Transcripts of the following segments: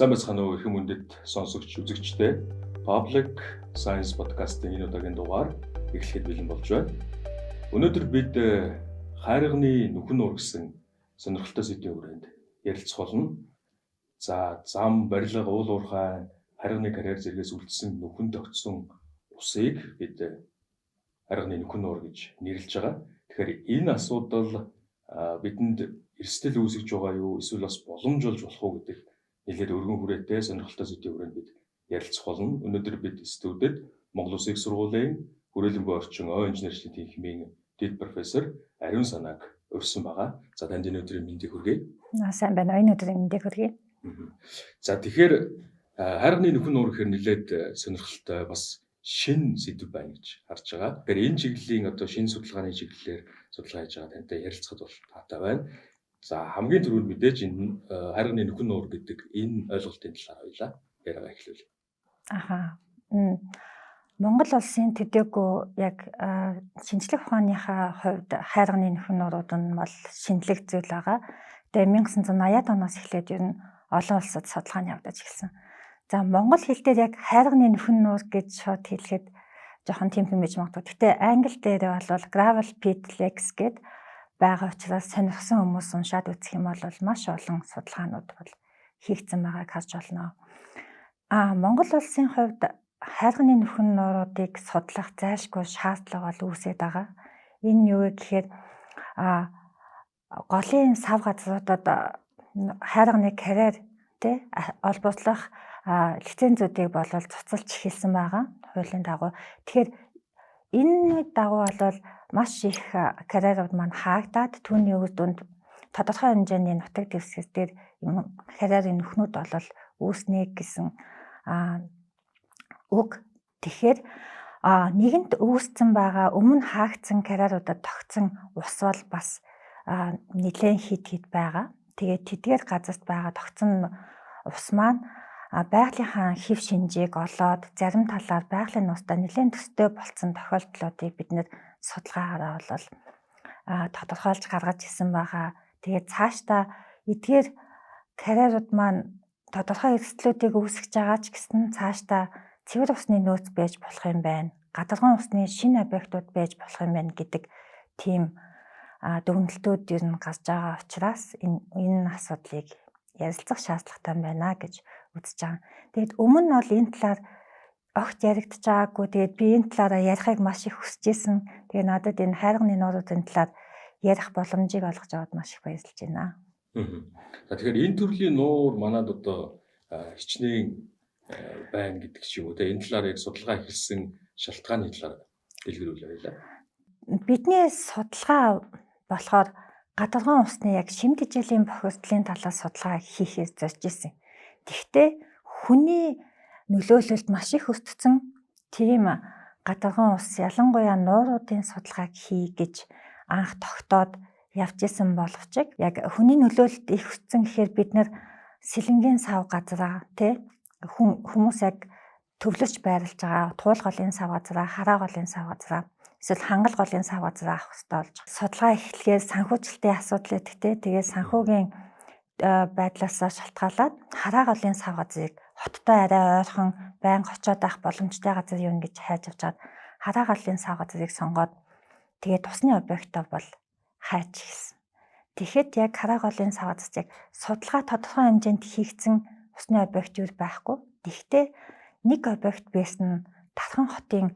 Сайн байцгаана уу, эрхэм хүндэт сонсогч үзэгчдээ. Public Science Podcast-ын энэ удаагийн дугаар эхлэхэд бэлэн болж байна. Өнөөдөр бид хайрганы нүхэн нуур гэсэн сонирхолтой сэдвийн хүрээнд ярилцах болно. За, зам, барилга, уул уурхай, хайрганы карьер зэргээс үлдсэн нүхэн тогтсон усыг бид хайрганы нүхэн нуур гэж нэрлэж байгаа. Тэгэхээр энэ асуудал бидэнд эрсдэл үүсгэж байгаа юу, эсвэл бас боломж болж болох уу гэдэг нэлээд өргөн хүрээтэй сонирхолтой сэдвийн хүрээнд бид ярилцах болно. Өнөөдөр бид студид Монгол Улсын их сургуулийн хүрээлэн буй орчин ой инженерчлийн тэнхимийн дэд профессор Ариун Санааг урьсан байгаа. За, танд энэ өдрийн мэндийг хүргэе. Сайн байна. Энэ өдрийн мэндийг хүргэе. За, тэгэхээр хайрганы нүхэн нуур гэхээр нэлээд сонирхолтой бас шин сэдв байна гэж харж байгаа. Тэгэхээр энэ чиглэлийн одоо шин судалгааны чиглэлээр судалгаа хийж байгаа тантай ярилцахад бол таатай байна. За, хамгийн түрүүнд мэдээж энэ хайрганы нүхэн нуур гэдэг энэ ойлголтын талаар хоёлаа яриагаа эхлүүлье. Аха. Монгол улсын төдийгүй яг шинжлэх ухааныхаа хувьд хайрганы нүхэн нуурууд нь бол шинэлэг зүйл байгаа. Тэгээ 1980-ад оноос эхлээд ер нь олон улсад судалгаа нь явагдаж эхэлсэн. За, монгол хэл дээр яг хайрганы нүхэн нуур гэж шууд хэлэхэд жоохон тийм юм байж магадгүй. Гэхдээ англи дээр бол gravel pit lakes гэд байгаа учраас сонирхсан хүмүүс уншаад үзэх юм бол маш олон судалгаанууд бол хийгдсэн байгааг харж болно. Монгол улсын хувьд хайрганы нүхэн нууруудыг судлах зайлшгүй шаардлага бол үүсээд байгаа. Энэ юу вэ гэхээр голын сав газруудад хайрганы карьер тэ олборлох лицензүүдийг бол цуцалж эхэлсэн байгаа хуулийн дагуу. Тэгэхээр энэ дагуу бол маш их карьерууд маань хаагдаад, түүний үр дүнд тодорхой хэмжээний нутаг дэвсгэр дээр юм карьерын нүхнүүд бол үүснэ гэсэн үг. Тэгэхээр нэгэнт үүссэн байгаа, өмнө хаагдсан карьеруудад тогтсон ус бол бас нэлээн хит хит байгаа. Тэгээд тэдгээр газарт байгаа тогтсон ус маань байгалийнхаа хэв шинжийг олоод, зарим талаар байгалийн нуустай нэлээн төстэй болцсон тохиолдлуудыг бид нэр судалгаагаараа бол тодорхойлж гаргаж ирсэн байгаа. Тэгээд цаашдаа эдгээр карьерууд маань тодорхой эрсдлүүдийг үүсгэж байгаа ч гэсэн цаашдаа цэвэр усны нөөц байж болох юм байна. Гадаргуун усны шинэ объектууд байж болох юм байна гэдэг тийм дүгнэлтүүд ер нь гарч байгаа учраас энэ асуудлыг ярилцах шаардлагатай байна гэж үзэж байгаа. Тэгээд өмнө нь бол энэ талаар огт яригдж байгаагүй. Тэгээд би энэ талаараа ярихыг маш их хүсэж исэн. Тэгээд надад энэ хайрганы нууруудын талаар ярих боломжийг олгож аваад маш их баярлаж байна. За, тэгэхээр энэ төрлийн нуур манад одоо хичнээн байна гэдэг ч юм уу те, энэ талаар яг судалгаа эхэлсэн шалтгааны талаар дэлгэрүүлээ байлаа. Бидний судалгаа болохоор гадаргуун усны яг шим тэжээлийн бохирдлын талаас судалгаа хийхээр зорж исэн. Тэгэхдээ хүний нөлөөлөлд маш их өртсөн тийм гадаргуун ус, ялангуяа нууруудын судалгааг хий гэж анх тогтоод явж исэн боловч яг хүний нөлөөлөлд их өссөн гэхээр бид нэр сэлэнгийн сав газраа тий хүн хүмүүс яг төвлөрч байрлаж байгаа туул голын сав газраа, хараа голын сав газраа, эсвэл хангал голын сав газраа авах хэрэгтэй болж судалгаа эхлэхээр санхүүжилтийн асуудал байдаг те. Тэгээд санхүүгийн байдлаасаа шалтгаалаад хараа голын сав газрыг хоттой арай ойрхон, байнга очиод авах боломжтой газар юу гэж хайж авчаад хараа голын сав газрыг сонгоод, тэгээд тусны объектоо бол хайж эхэлсэн. Тэгэхэд яг хараа голын сав газарт яг судалгаа тодорхой хэмжээнд хийгдсэн усны объект юу байхгүй. Тэгэхдээ нэг объект байсан нь Тархан хотын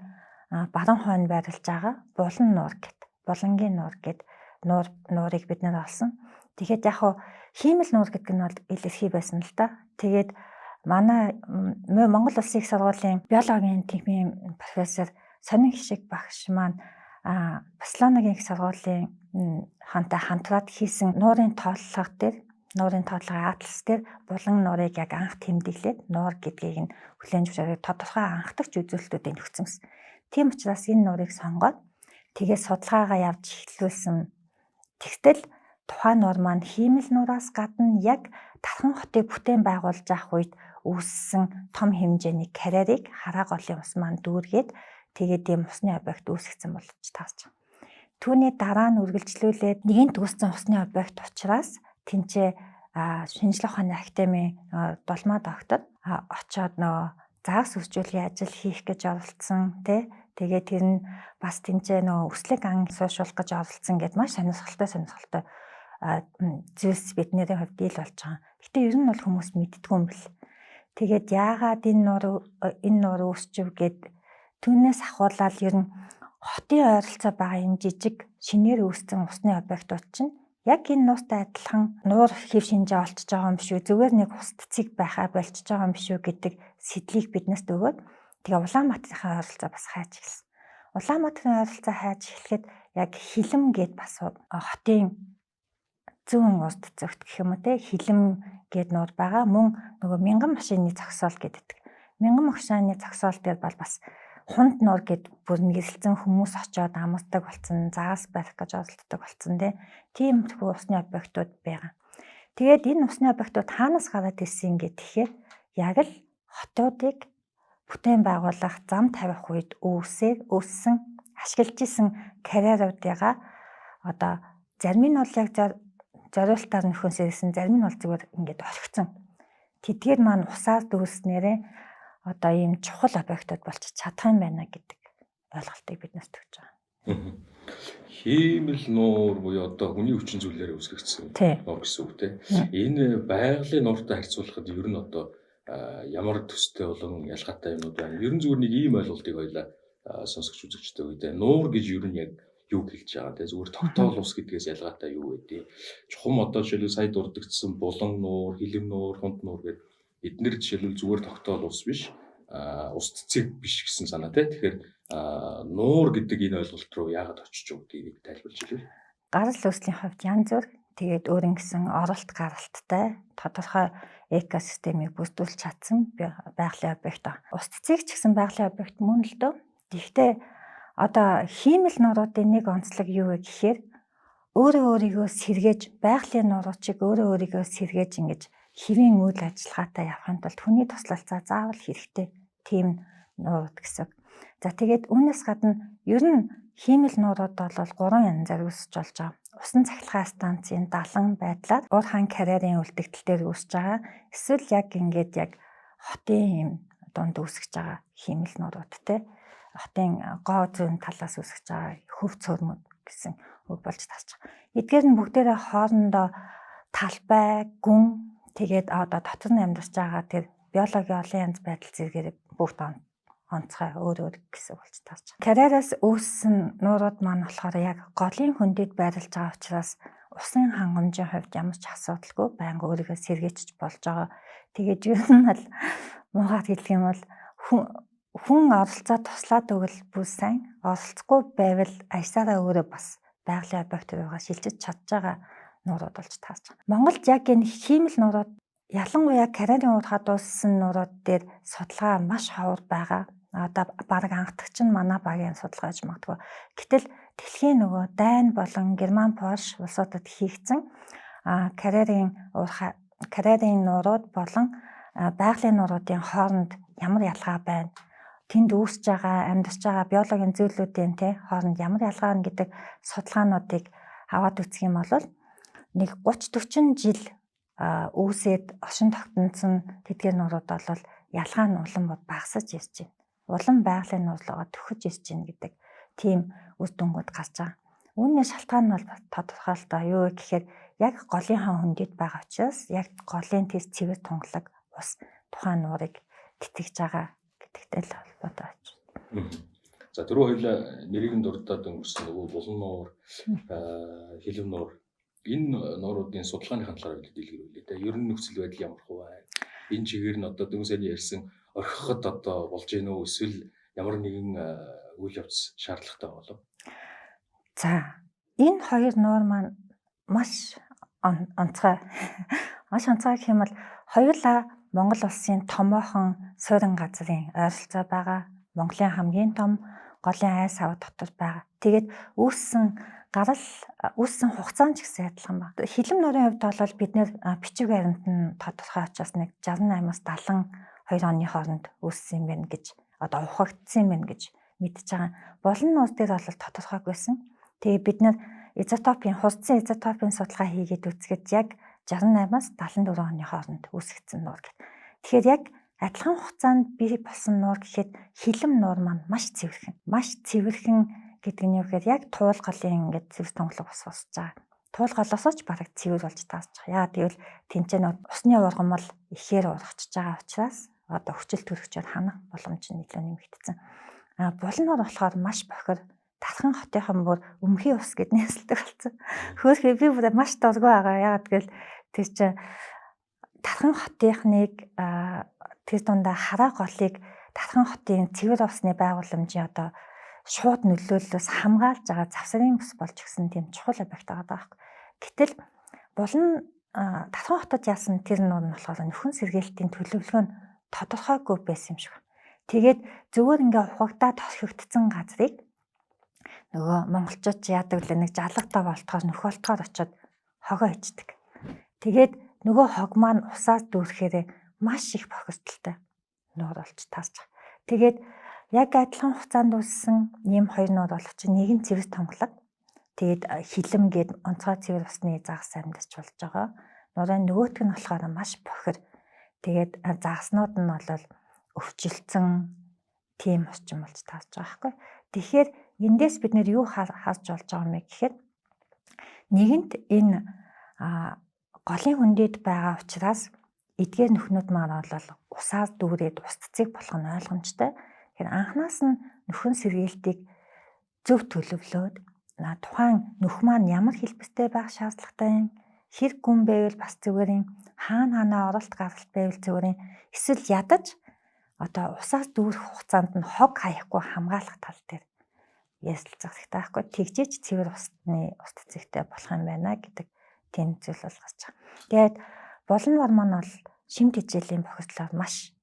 баруун хойно байрлаж байгаа Булан нуур гэт, Булангийн нуур гэд нуурыг бид нэр олсон. Тэгэхээр яг хуу хиймэл нуур гэдэг нь бол илэрхий байсан л да. Тэгээд манай Монгол Улсын их сургуулийн биологийн тэнхимийн профессор Сонин Хишиг багш маань Барселонагийн их сургуулийн хантай хамтраад хийсэн нуурын тооллого дээр, нуурын тооллогын атлас дээр булан нуурыг яг анх тэмдэглээд, нуур гэдгийг нь хүлээн зөвшөөрөөд, тодорхой анхдагч үзүүлэлтүүдийг өгсөн гэсэн. Тийм учраас энэ нуурыг сонгоод тэгээд судалгаагаа явж эхлүүлсэн. Тэгтэл тухайн нуур маань хиймэл нуураас гадна яг Тархан хотыг бүтээн байгуулж авах үед үүссэн том хэмжээний карьерыг хараа голын ус маань дүүргээд, тэгээд ийм усны объект үүсгэсэн болж таарч байгаа. Түүний дараа нь үргэлжлүүлээд нэгэнт үүссэн усны объект учраас тэнцээ Шинжлэх ухааны академийн Дулмаа доктор очоод нөгөө загас үржүүлгийн ажил хийх гэж оролцсон тий. Тэгээ тэр нь бас тэнцээ нөгөө өслөг ан суушуулах гэж оролцсон гэд маш сонирхолтой зүйлс бидний хувьд ил болж байгаа. Гэтэ ер нь бол хүмүүс мэддгүй юм бэл. Тэгээд яагаад энэ нуур үүсчив гэд түүнээс ахуулаад ер нь хотын ойролцоо байгаа энэ жижиг шинээр үүссэн усны объектууд чинь яг энэ нууртай адилхан нуур хэв шинжээ олчж байгаа юм биш үү? Зүгээр нэг ус цэцэг байхаа болчихж байгаа юм биш үү гэдэг сэдлийг биднээс өгөөд тэгээ Улаанбаатарын ойролцоо бас хайж эхэлсэн. Улаанбаатарын ойролцоо хайж эхлэхэд яг Хилэм гээд бас хотын зүүн урд зөгт гэх юм уу те, Хилэм гээд нуур байгаа. Мөн нөгөө мянган машины зогсоол гэдэг. Мянган машины зогсоол дээр бол бас Хунд нуур гэд бүр нэрлэлцэн хүмүүс очиод амардаг болсон, загас барих гэж оролддог болсон тий. Тиймэрхүү усны объектууд байгаа. Тэгээд энэ усны объектууд хаанаас гараад ирсэн ингээд тэгэхээр яг л хотуудыг бүтээн байгуулах, зам тавих үед үүсээр үүссэн, ашиглаж исэн карьеруудыгаа одоо зарим нь бол яг зориултаар нөхөн сэрсэн, зарим нь бол зүгээр ингээд орхицсан. Тэдгээр маань усаар дүүрснээрээ одоо ийм чухал объектууд болчих чадах юм байна гэдэг ойлголтыг биднээс өгч байгаа. Хиймэл нуур буюу одоо хүний хүчин зүйлээр үүсгэгдсэн нуур гэсэн үг те. Энэ байгалийн нууртай харьцуулахад ер нь одоо ямар төстэй болон ялгаатай юмнууд байна? Ер нь зүгээр нэг ийм ойлголтыг хоёлаа сонсогч үзэгчтэй үедээ нуур гэж ер нь яг юу хэлж байгаа те, зүгээр тогтоол ус гэдгээс ялгаатай юу вэ? Чухам одоо жишээлбэл сая дурддагдсан Булан нуур, Хилэм нуур, Хунд нуур гэдэг эднэр жишээлбэл зүгээр тогтоол ус биш, ус цэцэг биш гэсэн санаа те. Тэгэхээр нуур гэдэг энэ ойлголт руу яагаад очиж өгдгийг тайлбарлаж хэлвэ. Гарал үүслийн хувьд янз бүр, тэгээд өөр ингэсэн оролт гаралттай тодорхой экосистемийг бүрдүүлж чадсан байгалийн объект. Ус цэцэг ч гэсэн байгалийн объект мөн л дөө. Тэгэхдээ одоо хиймэл нууруудын нэг онцлог юу вэ гэхээр өөрөө өөрийгөө сэргээж, байгалийн нуурууд чиг өөрөө өөрийгөө сэргээж ингэж хэвийн үйл ажиллагаатай явахын тулд хүний туслалцаа заавал хэрэгтэй тийм нуурууд гэсэн. За, тэгээд үүнээс гадна ер нь хиймэл нуурууд бол гурван янзаар үүсэж болж байгаа. Усан цахилгаан станцын далан байдлаар уурхайн карьерийн үлдэгдэл дээр үүсэж байгаа. Эсвэл яг ингээд яг хотын юм дунд үүсгэж байгаа хиймэл нуурууд те. Хотын гоо зүүн талаас үүсгэж байгаа хөв цөөрмөд гэсэн үг болж таарч байгаа. Эдгээр нь бүгдээрээ хоорондоо талбай, гүн, тэгээд одоо дотор нь амьдарч байгаа тэр биологийн олон янз байдал зэрэгээр бүгд онцгой өөр өөр гэсэн болж таарч байгаа. Карьераас үүссэн нуурууд маань болохоор яг голын хөндөд байрлаж байгаа учраас усын хангамжийн хувьд ямар ч асуудалгүй байнга өөрийгөө сэргээчих болж байгаа. Тэгээд ер нь бол муухай хэлэх юм бол хүн оролцоо туслаад өгөл бүр сайн, оролцохгүй байвал аясаараа өөрөө бас байгалийн объект руугаа шилжиж чадж байгаа нуурууд болж таарч байгаа. Монголд яг энэ хиймэл нуурууд, ялангуяа карьерийн уурхад дууссан нуурууд дээр судалгаа маш ховор байгаа. Одоо бараг анхдагч нь манай багийн судалгаа гэж магадгүй. Гэтэл дэлхийн нөгөө Дайн болон Герман, Польш улсуудад хийгдсэн карьерийн уурхай, карьерийн нуурууд болон байгалийн нууруудын хооронд ямар ялгаа байна? Тэнд үүсэж байгаа, амьдарч байгаа биологийн зүйлүүдийн тэ хооронд ямар ялгаа байна гэдэг судалгаануудыг аваад үзэх юм бол нэг 30 40 жил үүсээд оршин тогтносон тэдгээр нуурууд бол ялгаа нь улам багасаж ирж байна. Улам байгалийн нуурлуугаа төхөж ирж байна гэдэг тийм үр дүнгууд гарч байгаа. Үүний шалтгаан нь бол тодорхой л доо. Юу гэхээр яг голынхаа хөндөд байгаа учраас яг голын тэр цэвэр тунгалаг ус тухайн нуурыг тэтгэж байгаа гэдэгтэй л холбоотой байж байна. За, түрүү хоёлаа нэрийг нь дурдаад өнгөрсөн нөгөө Булан нуур, Хилэм нуур, энэ нууруудын судалгааныхаа талаар дэлгэрүүлээ те. Ер нь нөхцөл байдал ямар хөө байна? Энэ чигээр нь одоо дөнгөж сайн ярьсан орхиход одоо болж гэнэ үү, эсвэл ямар нэгэн үйл явц шаардлагатай болов? За, энэ хоёр нуур маань маш онцгой. Маш онцгой гэх юм бол хоёулаа Монгол улсын томоохон суурин газрын ойролцоо байгаа. Монголын хамгийн том голын айс ав дотор байгаа. Тэгээд үүссэн гарал, үүссэн хугацаанд ч гэсэн адилхан байна. Хилэм нуурын хувьд бол бид нэр бичиг баримт нь тодорхой учраас нэг 68-аас 72 оны хооронд үүссэн юм байна гэж, одоо ухагдсан юм байна гэж мэдж байгаа. Булан нуур дээр бол тодорхойг байсан. Тэгээ бид нэр изотопын, хурдсан изотопын судалгаа хийгээд үзэхэд яг 68-аас 74 оны хооронд үүсгэсэн нуур гэх. Тэгэхээр яг адилхан хугацаанд бий болсон нуур гэхэд хилэм нуур маань маш цэвэрхэн. Маш цэвэрхэн гэдэг нь юу гэхээр яг туул голын ингээд цэвэр тунгалаг ус босч байгаа. Туул голоосоо ч бараг цэвэр болж таарч байгаа. Яа гэвэл тэнцэн усны ургамал ихээр ургачж байгаа учраас одоо хүчил төрөгчөөр ханах боломж нь илүү нэмэгдсэн. А булан нуур болохоор маш бохир Тархан хотынхон бүр өмхий ус гэд нэсэлдэг болсон. Хөөхөө би бүр маш дургүй байгаа. Яагаад гэвэл тэр чинь Тархан хотынхныг тэр дундаа хараа голыг Тархан хотын цэвэр усны байгууламжийн одоо шууд нөлөөллөөс хамгаалж байгаа завсрын ус болж гисэн тийм чухал объект байгаа байхгүй. Гэтэл булан Тархан хотод яасан тэр нуур нь болохоор нөхөн сэргээлтийн төлөвлөгөө нь тодорхойгүй байсан юм шиг. Тэгээд зүгээр ингээ ухагдаад орхигдсон газрыг нөгөө монголчууд ч яадаг лээ нэг жалгатаа болтохоор нөх болтохоор очиод хогоо ичдэг. Тэгээд нөгөө хог маань усаас дүүрэхээр маш их бохирдолтой нуур болж таарч. Тэгээд яг адилхан хугацаанд үүссэн ийм хоёр нуур болох чинь нэг нь цэвэр тунгалаг. Тэгээд хилэм гээд онцгой цэвэр усны загас амьдарч болж байгаа. Нуурын нөгөөх нь болохоор маш бохир. Тэгээд загаснууд нь бол өвчлөлдсөн тийм орчин болж таарч байгаа байхгүй. Тэгэхээр эндээс бид нэр юу харж болж байгаа юм бэ гэхэд нэгэнт энэ голын хөндөд байгаа учраас эдгээр нөхнүүд маань бол усаар дүүрээд ус цэцэг болох нь ойлгомжтой. Тэгэхээр анханаас нь нөхөн сэргийлтийг зөв төлөвлөөд тухайн нүх маань ямар хэлбэртэй байх шаардлагатай юм, хэр гүн байвал бас зүгээр юм, хаана хаанаа оролт гаргалт байвал зүгээр юм, эсвэл ядаж одоо усаас дүүрэх хугацаанд нь хог хаяхгүй хамгаалах тал дээр ярилцах хэрэгтэй байхгүй. Тэгжээч цэвэр усны ус цэцэгтэй болох юм байна гэдэг тийм зүйл бол гарч байгаа. Тэгээд булан вар маань бол шим тэжээлийн бохирдлоор маш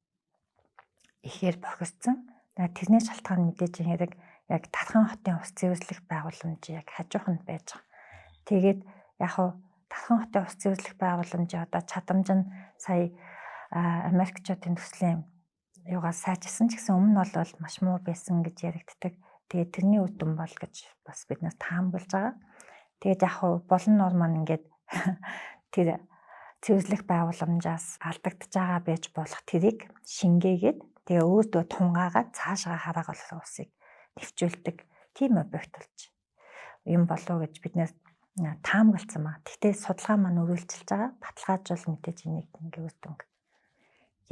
ихээр бохирдсон. Тэрний шалтгаан мэдээж хэрэг яг Тархан хотын ус цэвэрлэх байгууламж яг хажууханд байж байгаа. Тэгээд яг хуу Тархан хотын ус цэвэрлэх байгууламжийн одоо чадамж нь сая Америкчуудын төслийн юугаар сайжирсан ч гэсэн өмнө нь бол маш муу байсан гэж яригддаг. Тэгээд тэрний үр дүн бол гэж бас бид нар таамаглаж байгаа. Тэгээд яг хуу булан нуур маань ингээд тэр цэвэрлэх байгууламжаас алдагдж байгаа байж болох тэрийг шингээгээд тэгээ өөртөө тунгаагаад цаашгаа хараа голох усыг нэвчүүлдэг тийм объект болж юм болов гэж бид нэр таамагласан ба. Гэхдээ судалгаа маань үргэлжилж байгаа. Баталгаажуул мэдээж энийг ингээ үр дүнг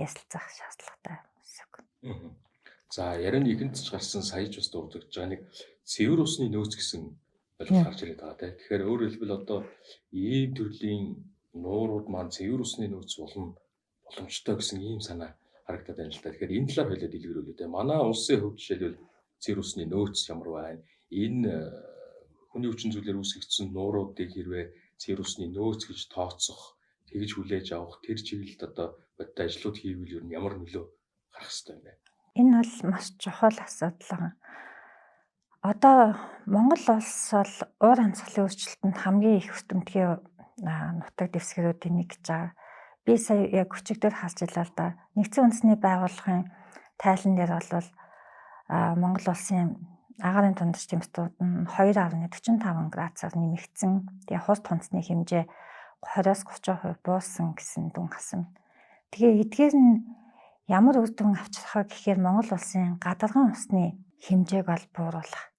ясалцах шаардлагатай гэсэн үг. За ярианы ихэнд ч гарсан саяж бас дурдж байгаа нэг цэвэр усны нөөц гэсэн ойлголт гарч ирээд байгаа тийм. Тэгэхээр өөрөөр хэлбэл одоо ийм төрлийн нуурууд маань цэвэр усны нөөц болно боломжтой гэсэн ийм санаа харагдаад байна л да. Тэгэхээр энэ талаар хоёлаа дэлгэрүүлээ тийм. Манай улсын хувьд жишээлбэл цэвэр усны нөөц ямар байна? Энэ хүний хүчин зүйлээр үүсгэгдсэн нууруудыг хэрвээ цэвэр усны нөөц гэж тооцох, тэгж хүлээж авах тэр чиглэлд одоо бодит ажлууд хийвэл ер нь ямар нөлөө гарах ёстой юм бэ? Энэ бол маш чухал асуудал байгаа. Одоо Монгол улс бол уур амьсгалын өөрчлөлтөнд хамгийн их өртөмтгий нутаг дэвсгэрүүдийн нэг гэж байгаа. Би сая яг өчигдөр харж илаа л да. Нэгдсэн үндэсний байгууллагын тайлан дээр бол Монгол улсын агаарын дундаж температур нь 2.45 градусаар нэмэгдсэн. Тэгээ хурд хунцны хэмжээ 20-оос 30% буусан гэсэн дүн хасан. Тэгээ эдгээр нь ямар үр дүн авчрах вэ гэхээр Монгол улсын гадаргын усны хэмжээг бол бууруулах.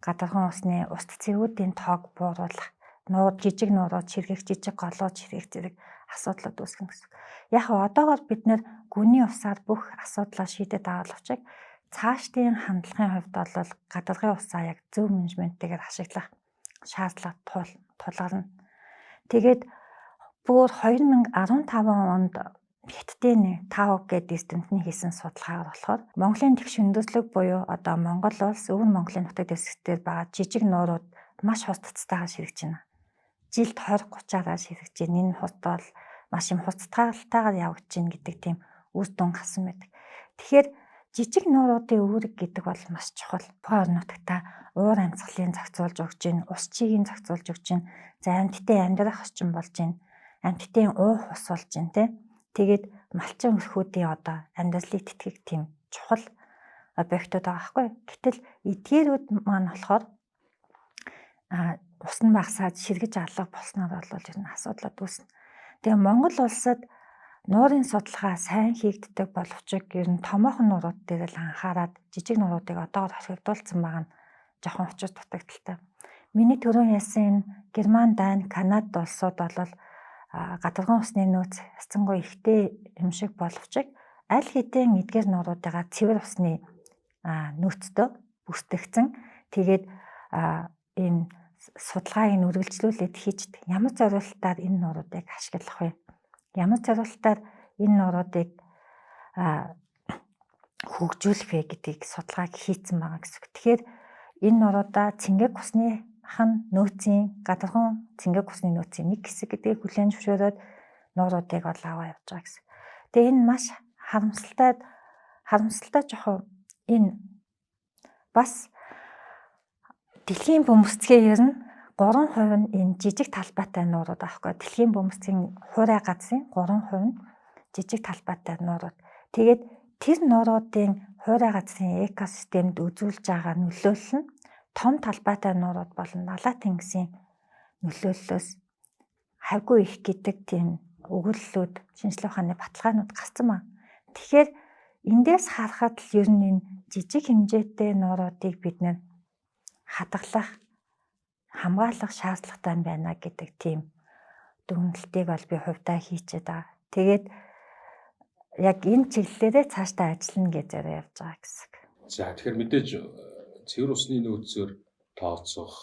Гадаргын усны ус цэцгүүдийн тоог бууруулах, нуур жижиг нуурууд чиргэх, жижиг голууд чиргэх зэрэг асуудлууд үүсгэн гэсэн. Яг одоогоор бид нэр гүний усаар бүх асуудлаа шийдээд байгаа боловч цаашдын хандлагын хувьд бол гадаргын усаа яг зөв менежменттэйгээр ашиглах шаардлага тулгарна. Тэгээд бүр 2015 онд Хятадын Тао гэдэг эрдэмтний хийсэн судалгаагаар болохоор Монголын тэгш өндөслөг буюу одоо Монгол улс, өвөр Монголын нутаг дэвсгэр байгаа жижиг нуурууд маш хурцтайгаар ширгэж байна. Жилд 20 30-аараа ширгэж байна. Энэ хурд бол маш юм хурцтайгаар явагдаж байна гэдэг тийм үр дүн гарсан байдаг. Тэгэхээр жижиг нууруудын үүрэг гэдэг бол маш чухал. Тухайн орон нутагта уур амьсгалын зохицуулж өгч байна, ус чигийн зохицуулж өгч байна. За амьтдын амьдрах орчин болж байна. Амьтдын уух ус болж байна, тэ. Тэгээд малчин өрхүүдийн одоо амьдралыг тэтгэх тийм чухал объектууд байгаа байхгүй. Гэтэл эдгээрүүд маань болохоор ус нь багасаад ширгэж алга болсноор бол ер нь асуудлууд үүснэ. Тэгээ Монгол улсад нуурын судалгаа сайн хийгддэг боловч ер нь томоохон нуурууд дээр л анхаарад жижиг нууруудыг одоогор орхигдуулсан байгаа нь жоохон учир дутагдaltaй. Миний түрүүн ярьсан энэ Герман, Дани, Канада улсууд бол гадаргуун усны нөөц яцсангүй ихтэй юм шиг боловч аль хэдийн эдгээр нууруудыгаа цэвэр усны нөөцтэй бүртгэгдсэн. Тэгээд ийм судалгааг нь үргэлжлүүлээд хийждэг. Ямар зориултаар энэ нууруудыг ашиглах вэ? Ямар зориултаар энэ нууруудыг хөгжүүлэх вэ гэдгийг судалгааг хийцэн байгаа гэсэн үг. Тэгэхээр энэ нууруудаа цэнгэг усны хан нөөцийн гадаргуун цэнгэг усны нөөцийн нэг хэсэг гэдгийг хүлээн зөвшөөрөөд нууруудыг бол аваа явж байгаа гэсэн. Тэгээ энэ маш харамсалтай жоохон энэ бас дэлхийн бөмбөцгийн ер нь 3% нь энэ жижиг талбайтай нуурууд аахгүй. Дэлхийн бөмбөцгийн хуурай газрын 3% нь жижиг талбайтай нуурууд. Тэгээд тэр нууруудын хуурай газрын экосистемд үзүүлж байгаа нөлөөлөл нь том талбайтай нуурууд болон Далай тэнгисийн нөлөөллөөс хавгүй их гэдэг тийм өгүүллүүд шинжлэх ухааны баталгаанууд гарсан ба. Тэгэхээр эндээс харахад л ер нь энэ жижиг хэмжээтэй нууруудыг бид нэр хадгалах, хамгаалах шаардлагатай байна гэдэг тийм дүгнэлтийг бол би хувьдаа хийчихэд байгаа. Тэгээд яг энэ чиглэлээрээ цаашдаа ажиллана гэж зорио явж байгаа гэсэн. За тэгэхээр мэдээж цэвэр усны нөөцөөр тооцох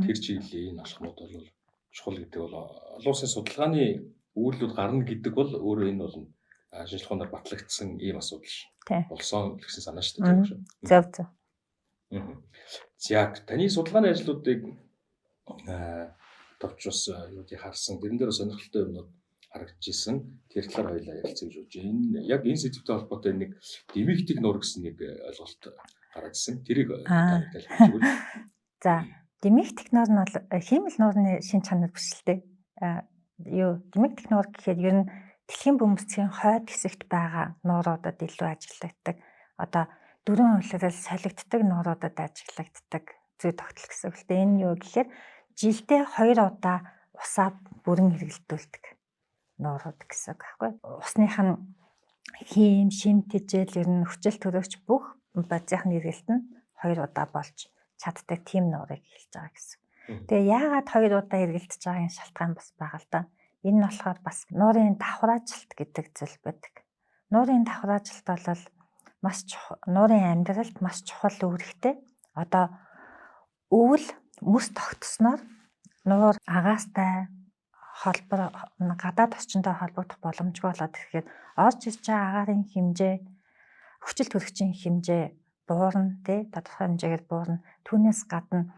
тэр чиглэлийн энэ алхмууд бол чухал гэдэг бол олон улсын судалгааны үүрлүүд гарна гэдэг бол өөрөө энэ бол шинжлэх ухаанаар батлагдсан ийм асуудал болсон гэсэн санаа шүү дээ, тийм үү? Зөв зөв. За таны судалгааны ажлуудыг товч бас юудыг харсан. Тэрэн дээр сонирхолтой юмнууд харагдаж исэн. Тэр талаар хоёлаа ярилцъя гэж бодож байна. Энэ яг энэ сэдвтэй холбоотой нэг дэмэгдэг нуур гэсэн нэг ойлголт гараад ирсэн. Тэрийг та тайлбарлаж өгвөл. За, дэмэгдэх нуур нь бол хиймэл нуурны шин чанар биш л дээ. Юу дэмэгдэх нуур гэхээр ер нь дэлхийн бөмбөцгийн хойд хэсэгт байгаа нууруудад илүү ажиглагддаг. Одоо дөрвөн улирал солигддог нууруудад ажиглагддаг зүй тогтол гэсэн үг л дээ. Энэ юу гэхээр жилдээ 2 удаа усаа бүрэн хэрэглэдүүлдэг нуурууд гэсэн үг байхгүй. Усных нь хийм, шим тэжээл ер нь хүчил төрөгч бүх бодисынх нь эргэлт нь 2 удаа болж чаддаг тийм нуурыг хэлж байгаа гэсэн. Тэгээ яагаад 2 удаа эргэлдэж байгаагийн шалтгаан бас байгаа л да. Энэ нь болохоор бас нуурын давхраажилт гэдэг зүйл байдаг. Нуурын давхраажилт бол маш нуурын амьдралд маш чухал үүрэгтэй. Одоо өвөл мөс тогтсноор нуур агаастай холбор гадаад орчинтой холбогдох боломжгүй болоод ирэхэд орж ирж байгаа агаарын хэмжээ, хүчил төрөгчийн хэмжээ буурна, тий, тодорхой хэмжээгээр буурна. Түүнээс гадна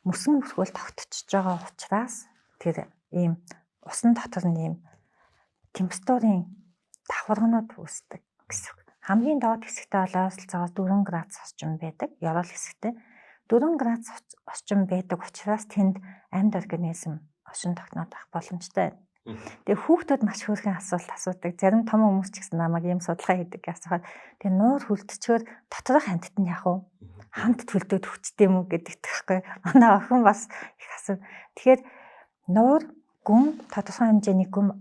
мөсөн мөсгөл тогтчихж байгаа учраас тэр ийм усан дотор нь ийм температурын давхарганууд үүсдэг гэсэн үг. Хамгийн доод хэсэгтээ бол ойролцоогоор 4 градус орчим байдаг. Ёроол хэсэгтээ 4 градус орчим байдаг учраас тэнд амьд организм оршин тогтноод байх боломжтой. Тэгээ хүүхдүүд маш хөөрхөн асуулт асуудаг. Зарим том хүмүүс ч гэсэн намайг ийм судалгаа хийдэг гэж асуухад тэгээ нуур хүлдчихээр доторх амьтад нь яах вэ? Хамт төлдөөд хүчтэй юм уу гэдэг тэгэхгүй. Манай охин бас их асуу. Тэгэхээр нуур гүн тодорхой хэмжээний гүн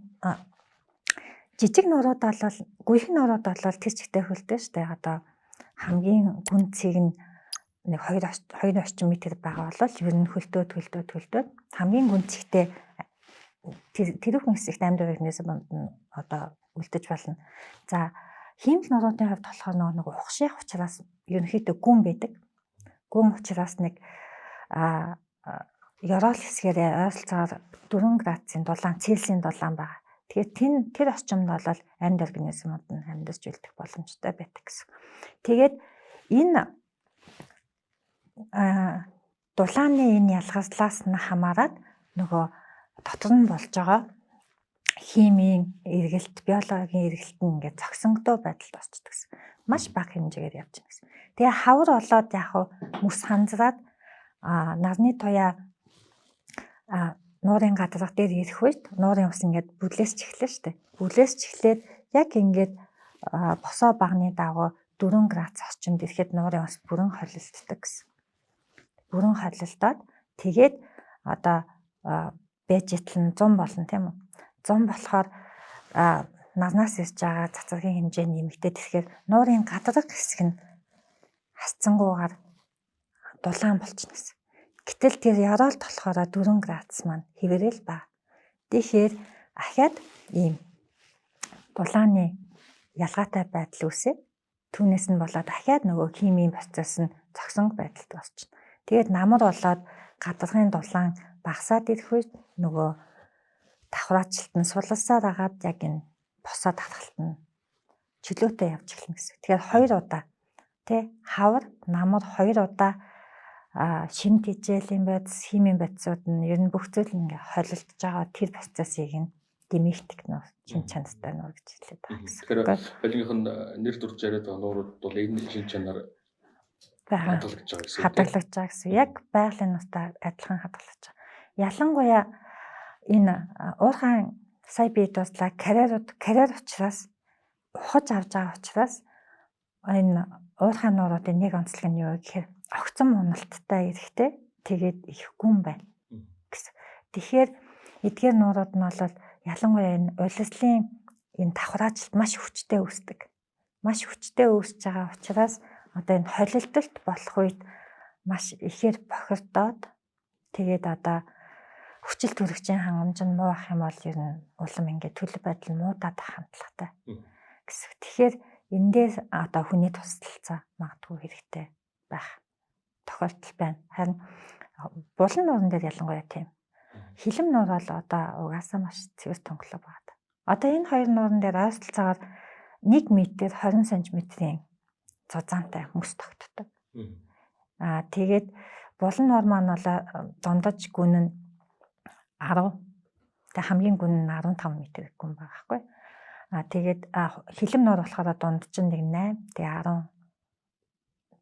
жижиг нуурууд бол гүйхэн нуурууд бол тэр чигтээ хөлдөө штэ. Одоо хамгийн гүн цэг нь нэг 2 2 орчим метр байгаа бол ер нь хөлдөөд хөлдөөд хөлдөөд хамгийн гүн цэгтээ тэрүүхэн хэсэгт амьд организмд нь одоо үлдэж болно. За хиймэл нууруудын хувьд болохоор нөгөө нэг ухших учраас ерөнхийдөө гүн байдаг. Гүн учраас нэг ёроол хэсгээрээ ойролцоогоор 4 градусын дулаан, Цельсийн дулаан байгаа. Тэгэхээр тэр орчимд бол амьд организмууд нь амьдарч үлдэх боломжтой байдаг гэсэн. Тэгээд энэ дулааны энэ ялгарлаас нь хамаарат нөгөө дотор нь болж байгаа химийн эргэлт, биологийн эргэлт нь ингээд зогсонгдоо байдалд орчдөг гэсэн. Маш бага хэмжээгээр явж байна гэсэн. Тэгээ хавар болоод яг мөс ханзраад нарны туяа нуурын гадрах дээр ирэх үед нуурын ус ингээд бүлээс ч эхлэв штэ. Бүлээс ч эхлээд яг ингээд босоо багны дагуу 4 градус орчимд ирэхэд нуурын ус бүрэн холилддог гэсэн. Бүрэн холилдоод тэгээд одоо байж итл нь 100 болно, тийм үү? Зун болохоор нарнаас ирж байгаа цацрагийн хэмжээ нэмэгдээд ирэхээр нуурын гадрах хэсэг нь хасцангуугаар дулаан болчихно гэсэн. Гэтэл тэр ёроолд болохоор 4 градус маань хэвээрэл ба. Тэгэхээр ахиад ийм дулааны ялгаатай байдал үүсээ. Түүнээс нь болоод ахиад нөгөө химийн процесс нь зогсон байдалд болчихно. Тэгээд намар болоод гадаргын дулаан багасаад ирэх үед нөгөө давхраачлалт нь сулалсаар агаад яг энэ босоо тархалт нь чөлөөтэй явж эхэлнэ гэсэн. Тэгэхээр хоёр удаа тий хавар намар хоёр удаа шим тэжээлийн бодис, химийн бодисууд нь ер нь бүх зүйл ингээ холилдож байгаа тэр процессыг нь дэмэгдэх нуур шин чанартай нуур гэж хэлээд байгаа гэсэн. Тэгэхээр хоёулынх нь нэр дурж яриад байгаа нуурууд бол энэ шин чанар хадгалагдж байгаа гэсэн. Хадгалагдж байгаа гэсэн. Яг байгалийн нууртай адилхан хадгалагдж байгаа. Ялангуяа энэ уурхайн сая би дууслаа карьерууд карьер учраас ухаж авч байгаа учраас энэ уурхайн нууруудын нэг онцлог нь юу гэхээр огцом уналттай эрэхтэй тэгээд их гүн байна гэсэн. Тэгэхээр эдгээр нуурууд нь бол ялангуяа энэ улирслын энэ давхраачлалт маш хүчтэй үүсдэг. Маш хүчтэй үүсэж байгаа учраас одоо энэ холилдолт болох үед маш ихээр бохирдоод тэгээд одоо хүчил төрөгчийн хангамж нь муу ах юм бол ер нь улам ингээд төлөв байдал муудаад ах хандлагатай гэсэн. Тэгэхээр эндээс одоо хүний тусалцаа магадгүй хэрэгтэй байх тохиолдол байна. Харин булан нууран дээр ялангуяа тийм. Хилэм нуур бол одоо угаасаа маш цэвэр тонголоо байна. Одоо энэ хоёр нууран дээр ойролцоогоор 1 м 20 см-ийн зузаантай мөс тогтдог. Аа тэгээд булан нуур маань бол дундаж гүн нь 10 тэг хамгийн гүн нь 15 м гүн байгаа байхгүй. Аа тэгээд хилэм нуур болохоор дундаж нь нэг 8 тэг 10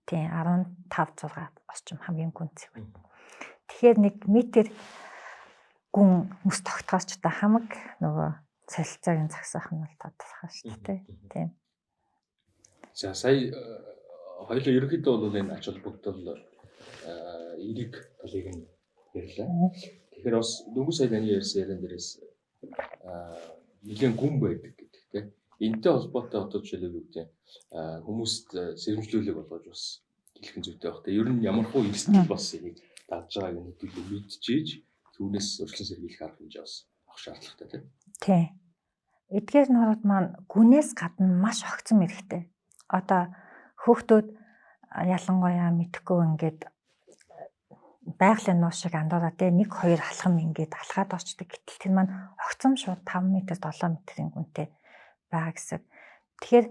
тийм 15 6 орчим хамгийн гүн цэг. Тэгэхээр нэг метр гүн мөс тогтохоос ч одоо хамаг нөгөө солилцоог нь зогсоох нь бол тодорхой шүү дээ. Тийм. За сая хоёулаа ерөнхийдөө бол энэ ач холбогдол эерэг талыг нь ярьлаа. Тэгэхээр бас дөнгөж сая таны ярьсан яриан дээрээс нэлээд гүн байдаг гэдэг тийм. Энтэй холбоотой одоо жишээлбэл юу гэдэг хүмүүст сэрэмжлүүлэг болгож бас хэлэх нь зүйтэй байх. Ер нь ямар хуу эрсдэл бас энийг дадж байгааг нь хэдүүлээ мэдчихээж түүнээс урьдчилан сэргийлэх арга хэмжээ бас авах шаардлагатай тийм. Тийм. Эдгээр нуурууд маань гүнээс гадна маш огцом эрэхтэй. Одоо хөөхтүүд ялангуяа мэдхгүй ингээд байгалийн нуур шиг андуураа те 1 2 алхам ингээд алхаад орчдөг. Гэтэл тэр маань огцом шууд 5 м 7 м-ийн гүнтэй байгаа гэсэн. Тэгэхээр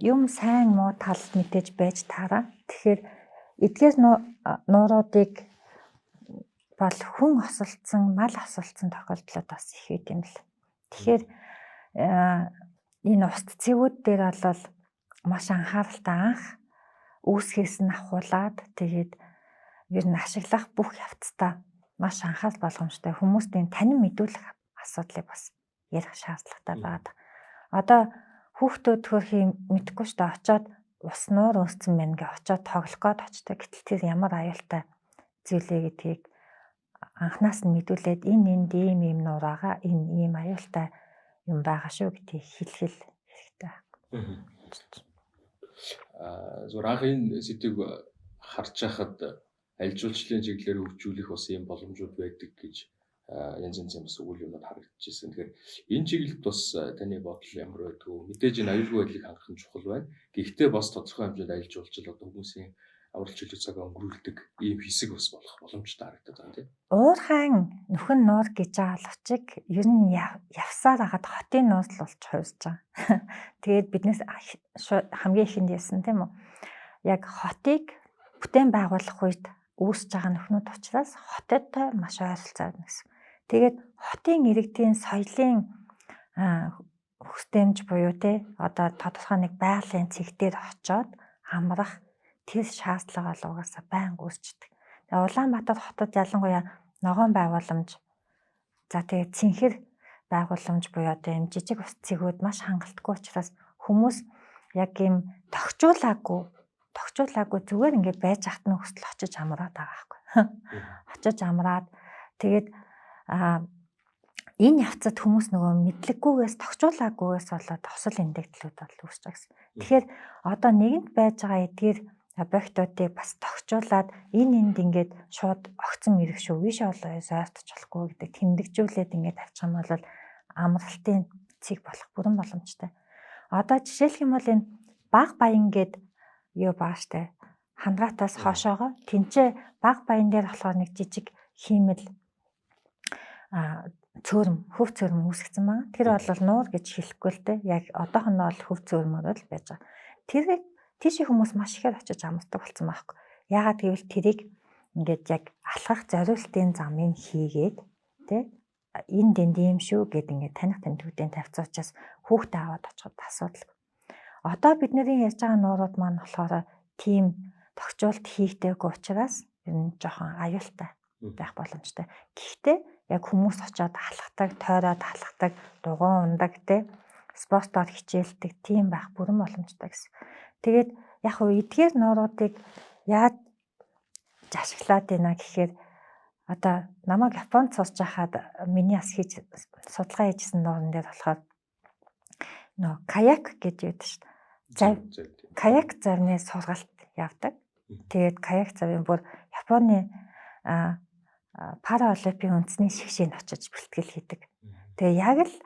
юм сайн муу тал мэдээж байж таараа. Тэгэхээр эдгээр нууруудыг бол хүн осолдсон, мал осолдсон тохиолдлууд бас их байт юм л. Тэгэхээр энэ ус цэвүүд дээр бол маш анхааралтай анх үүсгээс нь авахуулаад тэгээд ер нь ашиглах бүх явцдаа маш анхаарал болгоомжтой хүмүүст энэ танин мэдүүлэх асуудлыг бас ярих шаардлагатай байгаа. Одоо хүүхдүүд хөрхи мэдэхгүй шүү дээ, очоод ус нуур үүссэн байна гэ очоод тоглох гээд очдог. Гэтэл тэр ямар аюултай зүйлээ гэдгийг анханаас нь мэдүүлээд энэ энд ийм ийм нуур байгаа, энэ ийм аюултай юм байгаа шүү гэдгийг хэлэх хэрэгтэй. Зүгээр анх энэ сэдвийг харж байхад аль жуулчлалын чиглэлээр хөгжүүлэх бас ийм боломжууд байдаг гэж янз янзын бас үйл юмнууд харагдчихсэн. Тэгэхээр энэ чиглэлд бас таны бодол ямар байдгүй? Мэдээж энэ аюулгүй байдлыг хангах нь чухал байна. Гэхдээ бас тодорхой хэмжээнд аялал жуулчлал одоо хүмүүсийн аврал чөлөө цагаа өнгөрүүлдэг ийм хэсэг бас болох боломжтой харагдаад байна тийм. Уурхайн нөхөн нуур гэж байгаа боловч ер нь явсаар хагаад хотын нуур л болж хувирж байгаа. Тэгээд биднээс хамгийн ихэнд ярьсан тийм үү? Яг хотыг бүтээн байгуулах үед үүсэж байгаа нөхнүүд учраас хоттой маш ойролцоо байна гэсэн. Тэгээд хотын иргэдийн соёлын хөстөмж буюу те одоо тодорхой нэг байгалийн цэг дээр очоод амрах тэр шаардлага бол угаасаа байнга үүсчдэг. Тэгээ Улаанбаатар хотод ялангуяа ногоон байгууламж, за тэгээ цэнхэр байгууламж буюу одоо юм жижиг ус цэгүүд маш хангалтгүй учраас хүмүүс яг юм тогтжуулаагүй зүгээр ингээд байж хат нь хүсэл очиж амраад байгаа байхгүй. Очиж амраад тэгээд Энэ явцад хүмүүс нөгөө мэдлэггүйгээс тохижуулаагүйгээс болоод хосол эндэгдлүүд бол үүсэж байгаа гэсэн. Тэгэхээр одоо нэгэнт байж байгаа эдгээр объектуудыг бас тохижуулаад энэ энд ингээд шууд огцон мэрэг шүү, виш олон ойртож болохгүй гэдэг тэмдэгжүүлээд ингээд авчих юм бол амралтын цэг болох бүрэн боломжтой. Одоо жишээлх юм бол энэ баг баян гээд юу баа штэ хангаатаас хоошоогоо тэнцээ баг баян дээр болохоор нэг жижиг хиймэл цөөрөм хөв цөөрөм үүсгэсэн байгаа. Тэр бол нуур гэж хэлэхгүй л дээ. Яг одоохондоо бол хөв цөөрмөр л байж байгаа. Тэрийг тийшээ хүмүүс маш ихээр очиж амардаг болсон байхгүй. Яагаад гэвэл тэрийг ингээд яг алхах зориултын замыг хийгээд тэ энэ дэнд юм шүү гэд ингээд таних тэмдгүүдийн тавьсан учраас хүүхдээ аваад очиход асуудалгүй. Одоо бидний ярьж байгаа нуурууд маань болохоор тийм тохижуулт хийгдээгүй учраас ер нь жоохон аюултай байх боломжтой. Гэхдээ яг хүмүүс очиод алхдаг, тойроод алхдаг, дугуй ундаг те спортоор хичээлдэг тийм байх бүрэн боломжтой гэсэн. Тэгээд яг хуу эдгээр нууруудыг яаж ашиглаад байна гэхээр одоо намайг Японд сурч байхад миний бас хийж судалгаа хийжсэн нууран дээр болохоор нөө каяк гэж юуд шүү дээ. Зав каяк завны сургалт явдаг. Тэгээд каяк завын бүр Японы параолимпийн үндэсний шигшээнд очиж бэлтгэл хийдэг. Тэгээ яг л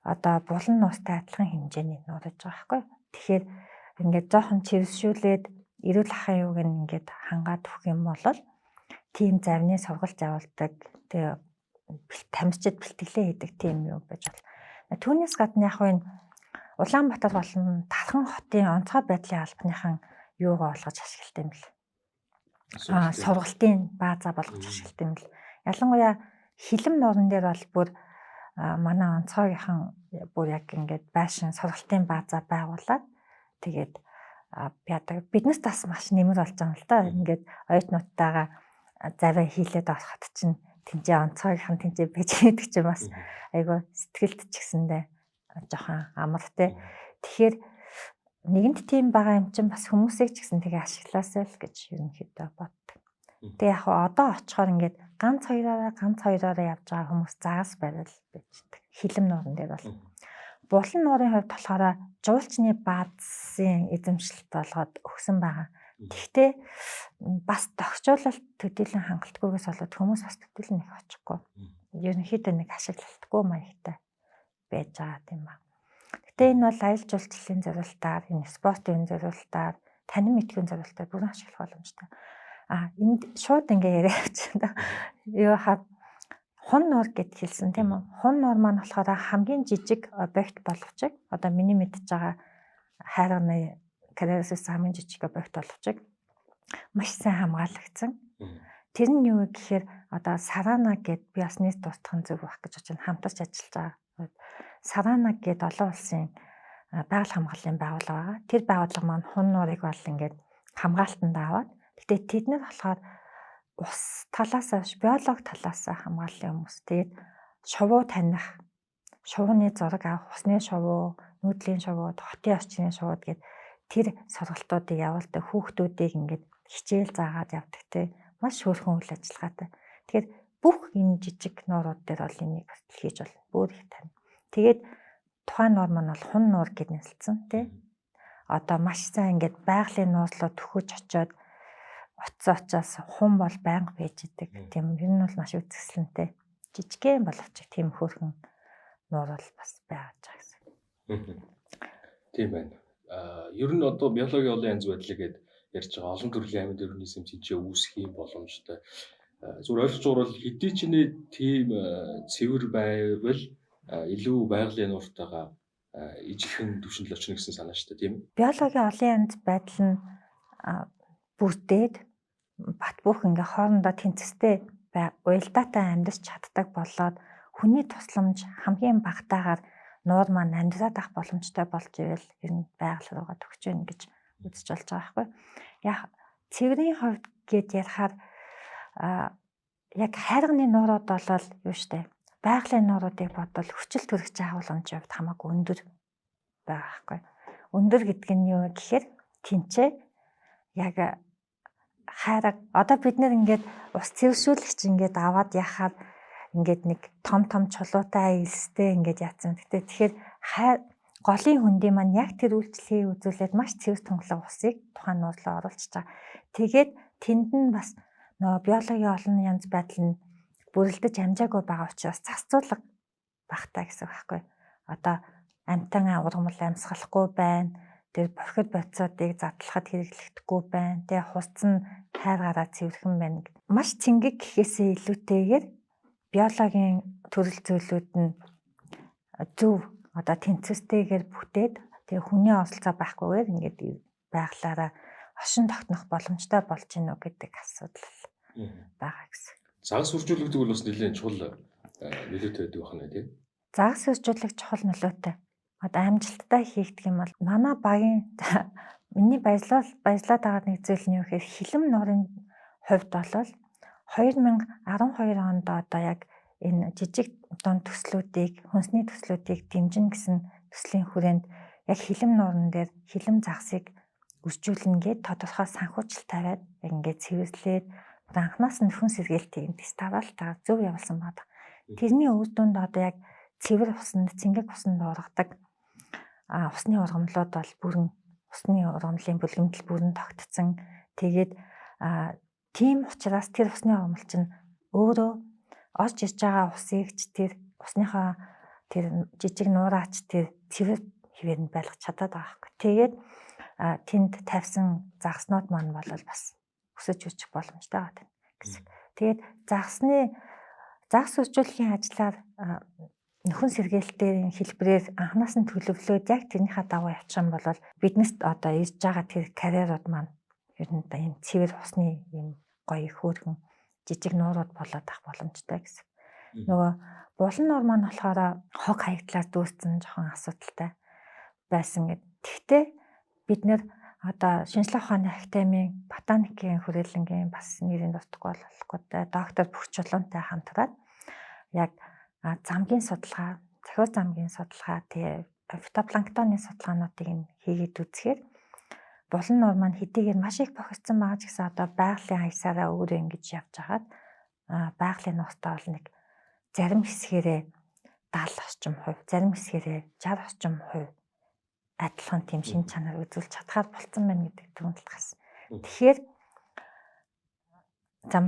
одоо булан нуустай адилхан хэмжээний нуур гэж байгаа байхгүй. Тэгэхээр ингээд жоохон чивсшүүлээд эрүүл ахын юуг ингээд хангаад өгөх юм бол тийм завны сургалт явуулдаг. Тэгээ тамирчид бэлтгэлээ хийдэг тийм юу байж болно. Түүнээс гадна яг энэ Улаанбаатар болон Тархан хотын онцгой байдлын албаныхан юугаа олгож ашигладаг юм бэл. Сургалтын бааза болгож ашигладаг юм бэл. Ялангуяа хилэм нууран дээр бол бүр манай онцгойгийнхан бүр яг ингээд байшин сургалтын бааза байгуулад тэгээд яадаг биднес бас маш нэмэр болж байгаа юм л да. Ингээд оюутнуудтайгаа завиа хийлээд ороход чинь тэнцээ онцгойгийнхан тэнцээ байж гэдэг чинь бас айгүй сэтгэлд ч гэсэндээ жоохон амар те. Тэгэхээр нэгэнт тийм байгаа юм чинь бас хүмүүсийг ч гэсэн тэгээ ашиглаасай л гэж ерөнхийдөө боддог. Тэгээ яг одоо очихоор ингээд ганц хоёроороо явж байгаа хүмүүс загас барил байждаг. Хилэм нууран дээр бол. Булан нуурын хувьд болохоор жуулчны баазын эзэмшилт болгоод өгсөн байгаа. Тэгвэл бас тохижуулалт төдийлөн хангалтгүйгээс болоод хүмүүс бас төдийлөн их очихгүй. Ерөнхийдөө нэг ашиглалтгүй маягтай байж байгаа юм ба. Гэтэ энэ бол аялал жуулчлалын зориултаар, энэ спортын зориултаар, танин мэдхийн зориултаар бүрэн ашиглах боломжтой. Энд шууд ингээ яриа явчихсан. Юу хаа хун нуур гэд хэлсэн тийм үү? Хун нуур маань болохоор хамгийн жижиг объект боловч одоо миний мэдж байгаа хайрганы карьераас хамгийн жижиг объект боловч маш сайн хамгаалагдсан. Тэр нь юу гэхээр одоо Сарана гэд би бас нийт дуртах нь зөв байх гэж бодож байна. Хамтарч ажиллаж байгаа. Сарана гэд олон улсын байгаль хамгааллын байгууллага байгаа. Тэр байгууллага маань хун нуурыг бол ингээд хамгаалтанд аваад гэтээ тэд нар болохоор ус талаас биолог талаас хамгааллын хүмүүс. Тэгээд шувуу таних, шувууны зураг авах, усны шувуу, нүүдлийн шувуу, хотын орчны шувууд гээд тэр сургалтуудыг явуулдаг, хүүхдүүдийг ингээд хичээл заагаад явдаг те маш хөөрхөн үйл ажиллагаатай. Тэгэхээр бүх энэ жижиг нуурууд дээр бол энийг бас хийж болно. Бүр их тань. Тэгээд тухайн нуур маань бол хун нуур гэд нэрлэсэн тий. Одоо маш сайн ингээд байгалийн нууцлуу төхөж очиод утсан очоос хун бол байнга байж идэг. Тийм ер нь бол маш үзэсгэлэнтэй. Жижигхэн боловч тийм хөөрхөн нуур бол бас байгаад байгаа гэсэн. Тийм байна. Ер нь одоо биологийн олон янз байдлыг гээд ярьж байгаа олон төрлийн амьд организм тэнцээ үүсэх юм боломжтой. Зүгээр ойлгож байгаа бол хэдий ч нэ тийм цэвэр байвал илүү байгалийн нууртайгаа ижилхэн түвшинд л очно гэсэн санаа шүү дээ, тийм үү? Биологийн олон янз байдал нь бүрдээд бат бөх ингээ хоорондоо тэнцвэртэй уялдаатай амьдарч чаддаг болоод хүний тусламж хамгийн багатаагаар нуур маань амьдраад авах боломжтой болж ивэл ер нь байгаль руугаа төгсөж байна гэж үзэж болж байгаа байхгүй. Яг цэврийн хувьд гээд ярихаар яг хайрганы нуурууд болол юу штэ байгалийн нууруудыг бодвол хүчил төрөгч агуулгын хувьд хамаагүй өндөр байгаа байхгүй. Өндөр гэдэг нь юу гэхээр тэнцээ яг хайраг одоо бид нэр ингээд ус цэвэршүүлэгч ингээд аваад яхаад Ингээд нэг том том чулуутай элстэй ингээд яатсан. Гэтэ тэгэхээр голын хөндий маань яг тэр үйлчлэгийг үзүүлээд маш цэвэр тунгалаг усыг тухайн нуур руу оруулчихж байгаа. Тэгээд тэнд нь бас нөгөө биологийн олон янз байдал нь бүрэлдэж амжаагүй байгаа учраас зарцуулга багтаа гэсэн үг байхгүй. Одоо амтан ургамал амьсгалахгүй байна. Тэр бохир бодисуудыг задлахад хэрэглэгдэхгүй байна. Тэгээ хурц нь хайргаараа цэвэрхэн байна. Маш цэнгэг гэхээсээ илүүтэйгээр биологийн төрөл зүйлүүд нь зөв одоо тэнцвэртэйгээр бүтээд тэгээ хүний оролцоо байхгүйгээр ингээд байглаараа оршин тогтнох боломжтой болж гинүү гэдэг асуудал байгаа гэсэн. Загас үржүүлэгдэг бол бас нэлээд чухал нөлөөтэй байдаг байна тийм. Загас үржүүлэх чухал нөлөөтэй. Одоо амжилттай хийгдэх юм бол манай багийн миний баярлаад байгаа нэг зүйл нь юу гэхээр хилэм нуурын хувьд бол 2012 онд одоо яг энэ жижиг дунд төслүүдийг, хүнсний төслүүдийг дэмжинэ гэсэн төслийн хүрээнд яг хилэм нууран дээр хилэм загсыг үржүүлнэ гээд тодорхой санхүүжилт тавиад яг ингээд цэвэрлээд анхнаас нь нөхөн сэргээлтийг тест таваалтаа зөв явуулсан байна. Тэрний үр дүнд одоо яг цэвэр усанд, цэнгэг усанд ургадаг усны ургамлууд бол бүрэн усны ургамлын бүлгэмдэл бүрэн тогтцсон. Тэгээд тийм учраас тэр усны ургамал чинь өөрөө орж ирж байгаа усыг ч тэр усныхаа тэр жижиг нуураач тэр цэвэр хэвээр нь байлгах чадаад байгаа байхгүй. Тэгээд тэнд тавьсан загаснууд маань бол бас өсөж өсчих боломжтой байгаа гэсэн. Тэгээд загас үржүүлэхийн ажлаар нөхөн сэргээлтийн хэлбэрээр анханаас нь төлөвлөөд яг тэрнийхээ дагуу явчих юм бол биднест одоо ирж байгаа тэр карьерууд маань ер нь ийм цэвэр усны ийм гоё хөөрхөн жижиг нуурууд болоод ах боломжтой гэсэн. Нөгөө булан нуур маань болохоор хог хаягдлаар дүүссэн жоохон асуудалтай байсан гэд. Тэгтээ бид нэр одоо шинжлэх ухааны академийн ботаникийн хүрээлэнгийн бас нэрийг дутахгүй болохгүй доктор Бүрчулуунтай хамтраад яг замгийн судалгаа, захиур замгийн судалгаа, тэгээ фитопланктоны судалгаануудыг нь хийгээд үзэхээр булан нуур маань хэдийгээр маш их бохирдсон байгаа ч гэсэн одоо байгалийн аясаараа өөрөө ингэж явж хагаад байгалийн нууртаа бол нэг зарим хэсгээрээ 70 орчим хувь, зарим хэсгээрээ 60 орчим хувь адилхан тийм шин чанар үзүүлж чадхаар болцсон байна гэдэг дүгнэлт гарсан. Тэгэхээр за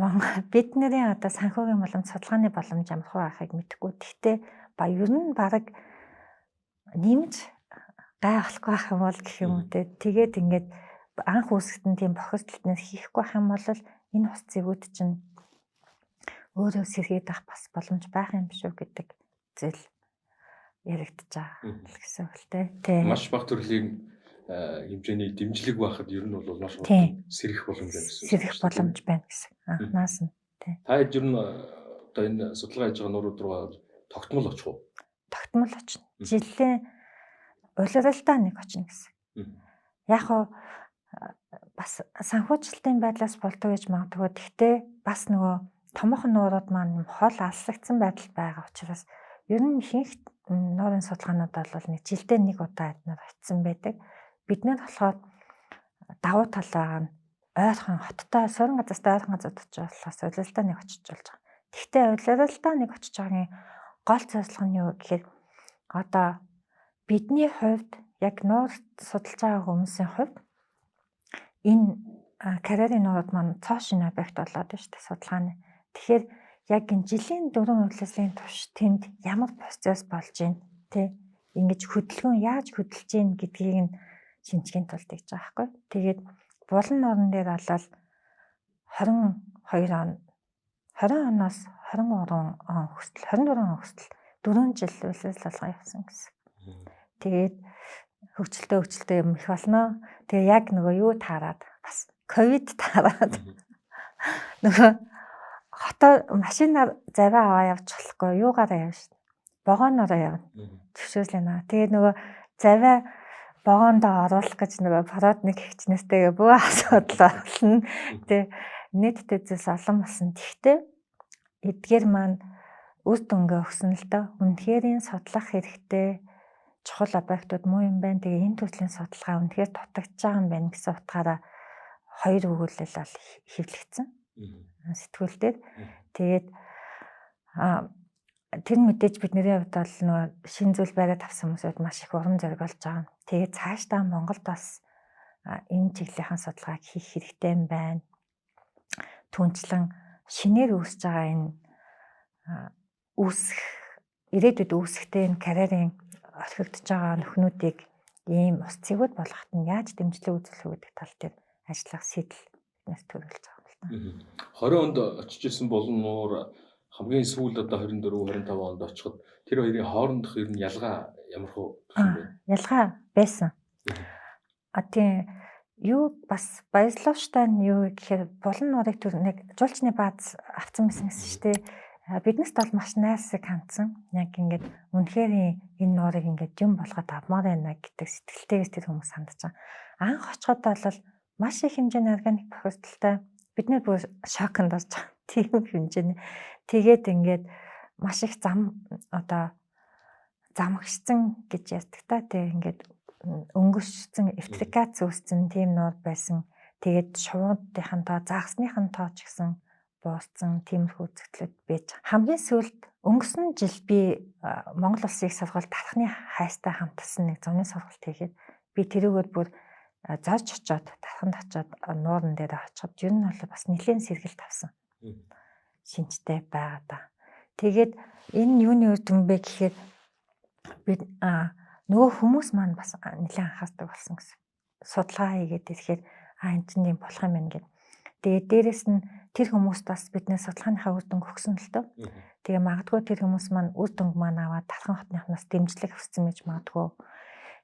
бид нарын одоо санхүүгийн боломж, судалгааны боломж амархан байхыг мэдэхгүй. Гэхдээ ба ер нь бараг нэмж гай болохгүй байх юм бол гэх юм уу те. Тэгээд ингээд анх үүсгэтэн тийм бохирдолтнаас хийхгүй байх юм бол энэ ус зэвүүд чинь өөрөө сэргээд авах бас боломж байх юм биш үү гэдэг зүйл яригдж байгаа гэсэн үг л те. Маш бага төрлийн хэмжээний дэмжлэг байхад ер нь бол маш хурдан сэрэх боломж байна гэсэн. Сэрэх боломж байна гэсэн. Анхнаас нь тий. Та ер нь одоо энэ судалгаа хийж байгаа нуурууд руу тогтмол очих уу? Тогтмол очно. Жилийн улиралдаа нэг очно гэсэн. Яг хуу бас санхүүжилтийн байдлаас болдог гэж магадгүй. Гэхдээ бас нөгөө томоохон нуурууд маань хол алслагдсан байдал байгаа учраас ер нь ихэнх нуурын судалгаанууд бол нэг жилдээ нэг удаа эднэр очисон байдаг. Бид нар болохоор давуу тал байгаа нь ойрхон хоттой суурин газартай ойрхон газар очиж болохоос улиралдаа нэг очиж болж байгаа. Гэхдээ улиралдаа нэг очиж байгаагийн гол зорилго нь юу гэхээр одоо бидний хувьд яг нуур судалж байгаа хүмүүсийн хувьд энэ карьерийн нуурууд маань цоо шинэ объект болоод байна шүү дээ судалгааны. Тэгэхээр яг энэ жилийн 4 улирлын турш тэнд ямар процесс болж байна те ингэж хөдөлгөөн яаж хөдөлж гин гэдгийг нь шинжгийн тулд хийж байгаа байхгүй. Тэгээд булан нууран дээр болол 22 он 20 оноос 23 он хүртэл 24 он хүртэл 4 жил улирал болгон явсан гэсэн. Тэгээд хөгжилтэй юм их болно. Тэгээ яг нөгөө юу таарад бас ковид таарад нөгөө хотоо машинаар завиа аваа явж болохгүй юугаараа явна шүү. Вагоноороо явна. Зөвшөөрлөө. Тэгээ нөгөө завиа вагондоо оруулах гэж нөгөө проводник хэгчнээстэйгээ бөө асуудал болно. Тэ нийтдээ зүйлс олон болсон. Тэгтээ эдгээр маань үр дүнгээ өгсөн л доо. Үнэхээр судлах хэрэгтэй чухал объектууд муу юм байна. Тэгээ энэ төрлийн судалгаа үнэхээр дутагдж байгаа юм байна гэсэн утгаараа хоёр өгүүлэл бол хэвлэгдсэн сэтгүүл дээр. Тэгээд Тэр нь мэдээж бидний хувьд бол нөгөө шинэ зүйл бариад авсан хүмүүсүүд маш их урам зориг болж байгаа. Тэгээд цаашдаа Монголд бас энэ чиглэлийн судалгааг хийх хэрэгтэй юм байна. Түүнчлэн шинээр үүсэж байгаа энэ үүсэх ирээдүйд үүсэхтэй энэ карьерийн орхигдож байгаа нөхнүүдийг ийм ус цэгүүд болгоход нь яаж дэмжлэг үзүүлэх вэ гэдэг тал дээр ажиллах сэтэл биднээс төрүүлж байгаа юм л та. 20 онд очиж исэн болон нуур хамгийн сүүлд одоо 24 25 онд очиход тэр хоёрын хоорондох ер нь ялгаа ямар хуу төвшин бэ? Ялгаа байсан. А тийм юу бас баярлууштай нь юу гэхээр булан нуурыг төр нэг жуулчны бааз авцсан байсан гэсэн шүү дээ. Биднест бол маш найрсаг хандсан. Яг ингээд үнэхээр энэ нуурыг ингээд юм болгоод авмаар байна гэдэг сэтгэлтэйгээс тэр хүмүүс хандж байгаа. Анх очиход бол маш их хэмжээний органик бохирдолтой бид нэр бүр шоконд орж байгаа. Тийм хэмжээний. Тэгээд ингээд маш их зам одоо замгшсан гэж ярьдаг та. Тэг ингээд өнгөшсөн эвтрикац үүссэн тийм нуур байсан. Тэгээд шувуудынхан тоо, загсныхан тоо ч гэсэн буурсан тиймэрхүү үзэгдлүүд байж. Хамгийн сүүлд өнгөрсөн жил би Монгол Улсын их сургууль тархны хайстай хамтарсан нэг зуны сургалт хийхэд би тэрүүгээр бүр зорж очиод тарханд очиод нууран дээр очиход ер нь бол бас нэлээд сэргэлт авсан. Шинжтэй байгаа да. Тэгээд энэ юуны үр дүн бэ гэхээр бид нөгөө хүмүүс маань бас нэлээд анхаардаг болсон гэсэн. Судалгаа хийгээд ирэхээр энэ чинь юм болох юм байна гэд. Тэгээд дээрэс нь тэр хүмүүст бас бидний судалгааныхаа үр дүнг өгсөн л дөө. Тэгээ магадгүй тэр хүмүүс маань үр дүнг маань аваад Тархан хотныхнаас дэмжлэг авсан гэж магадгүй.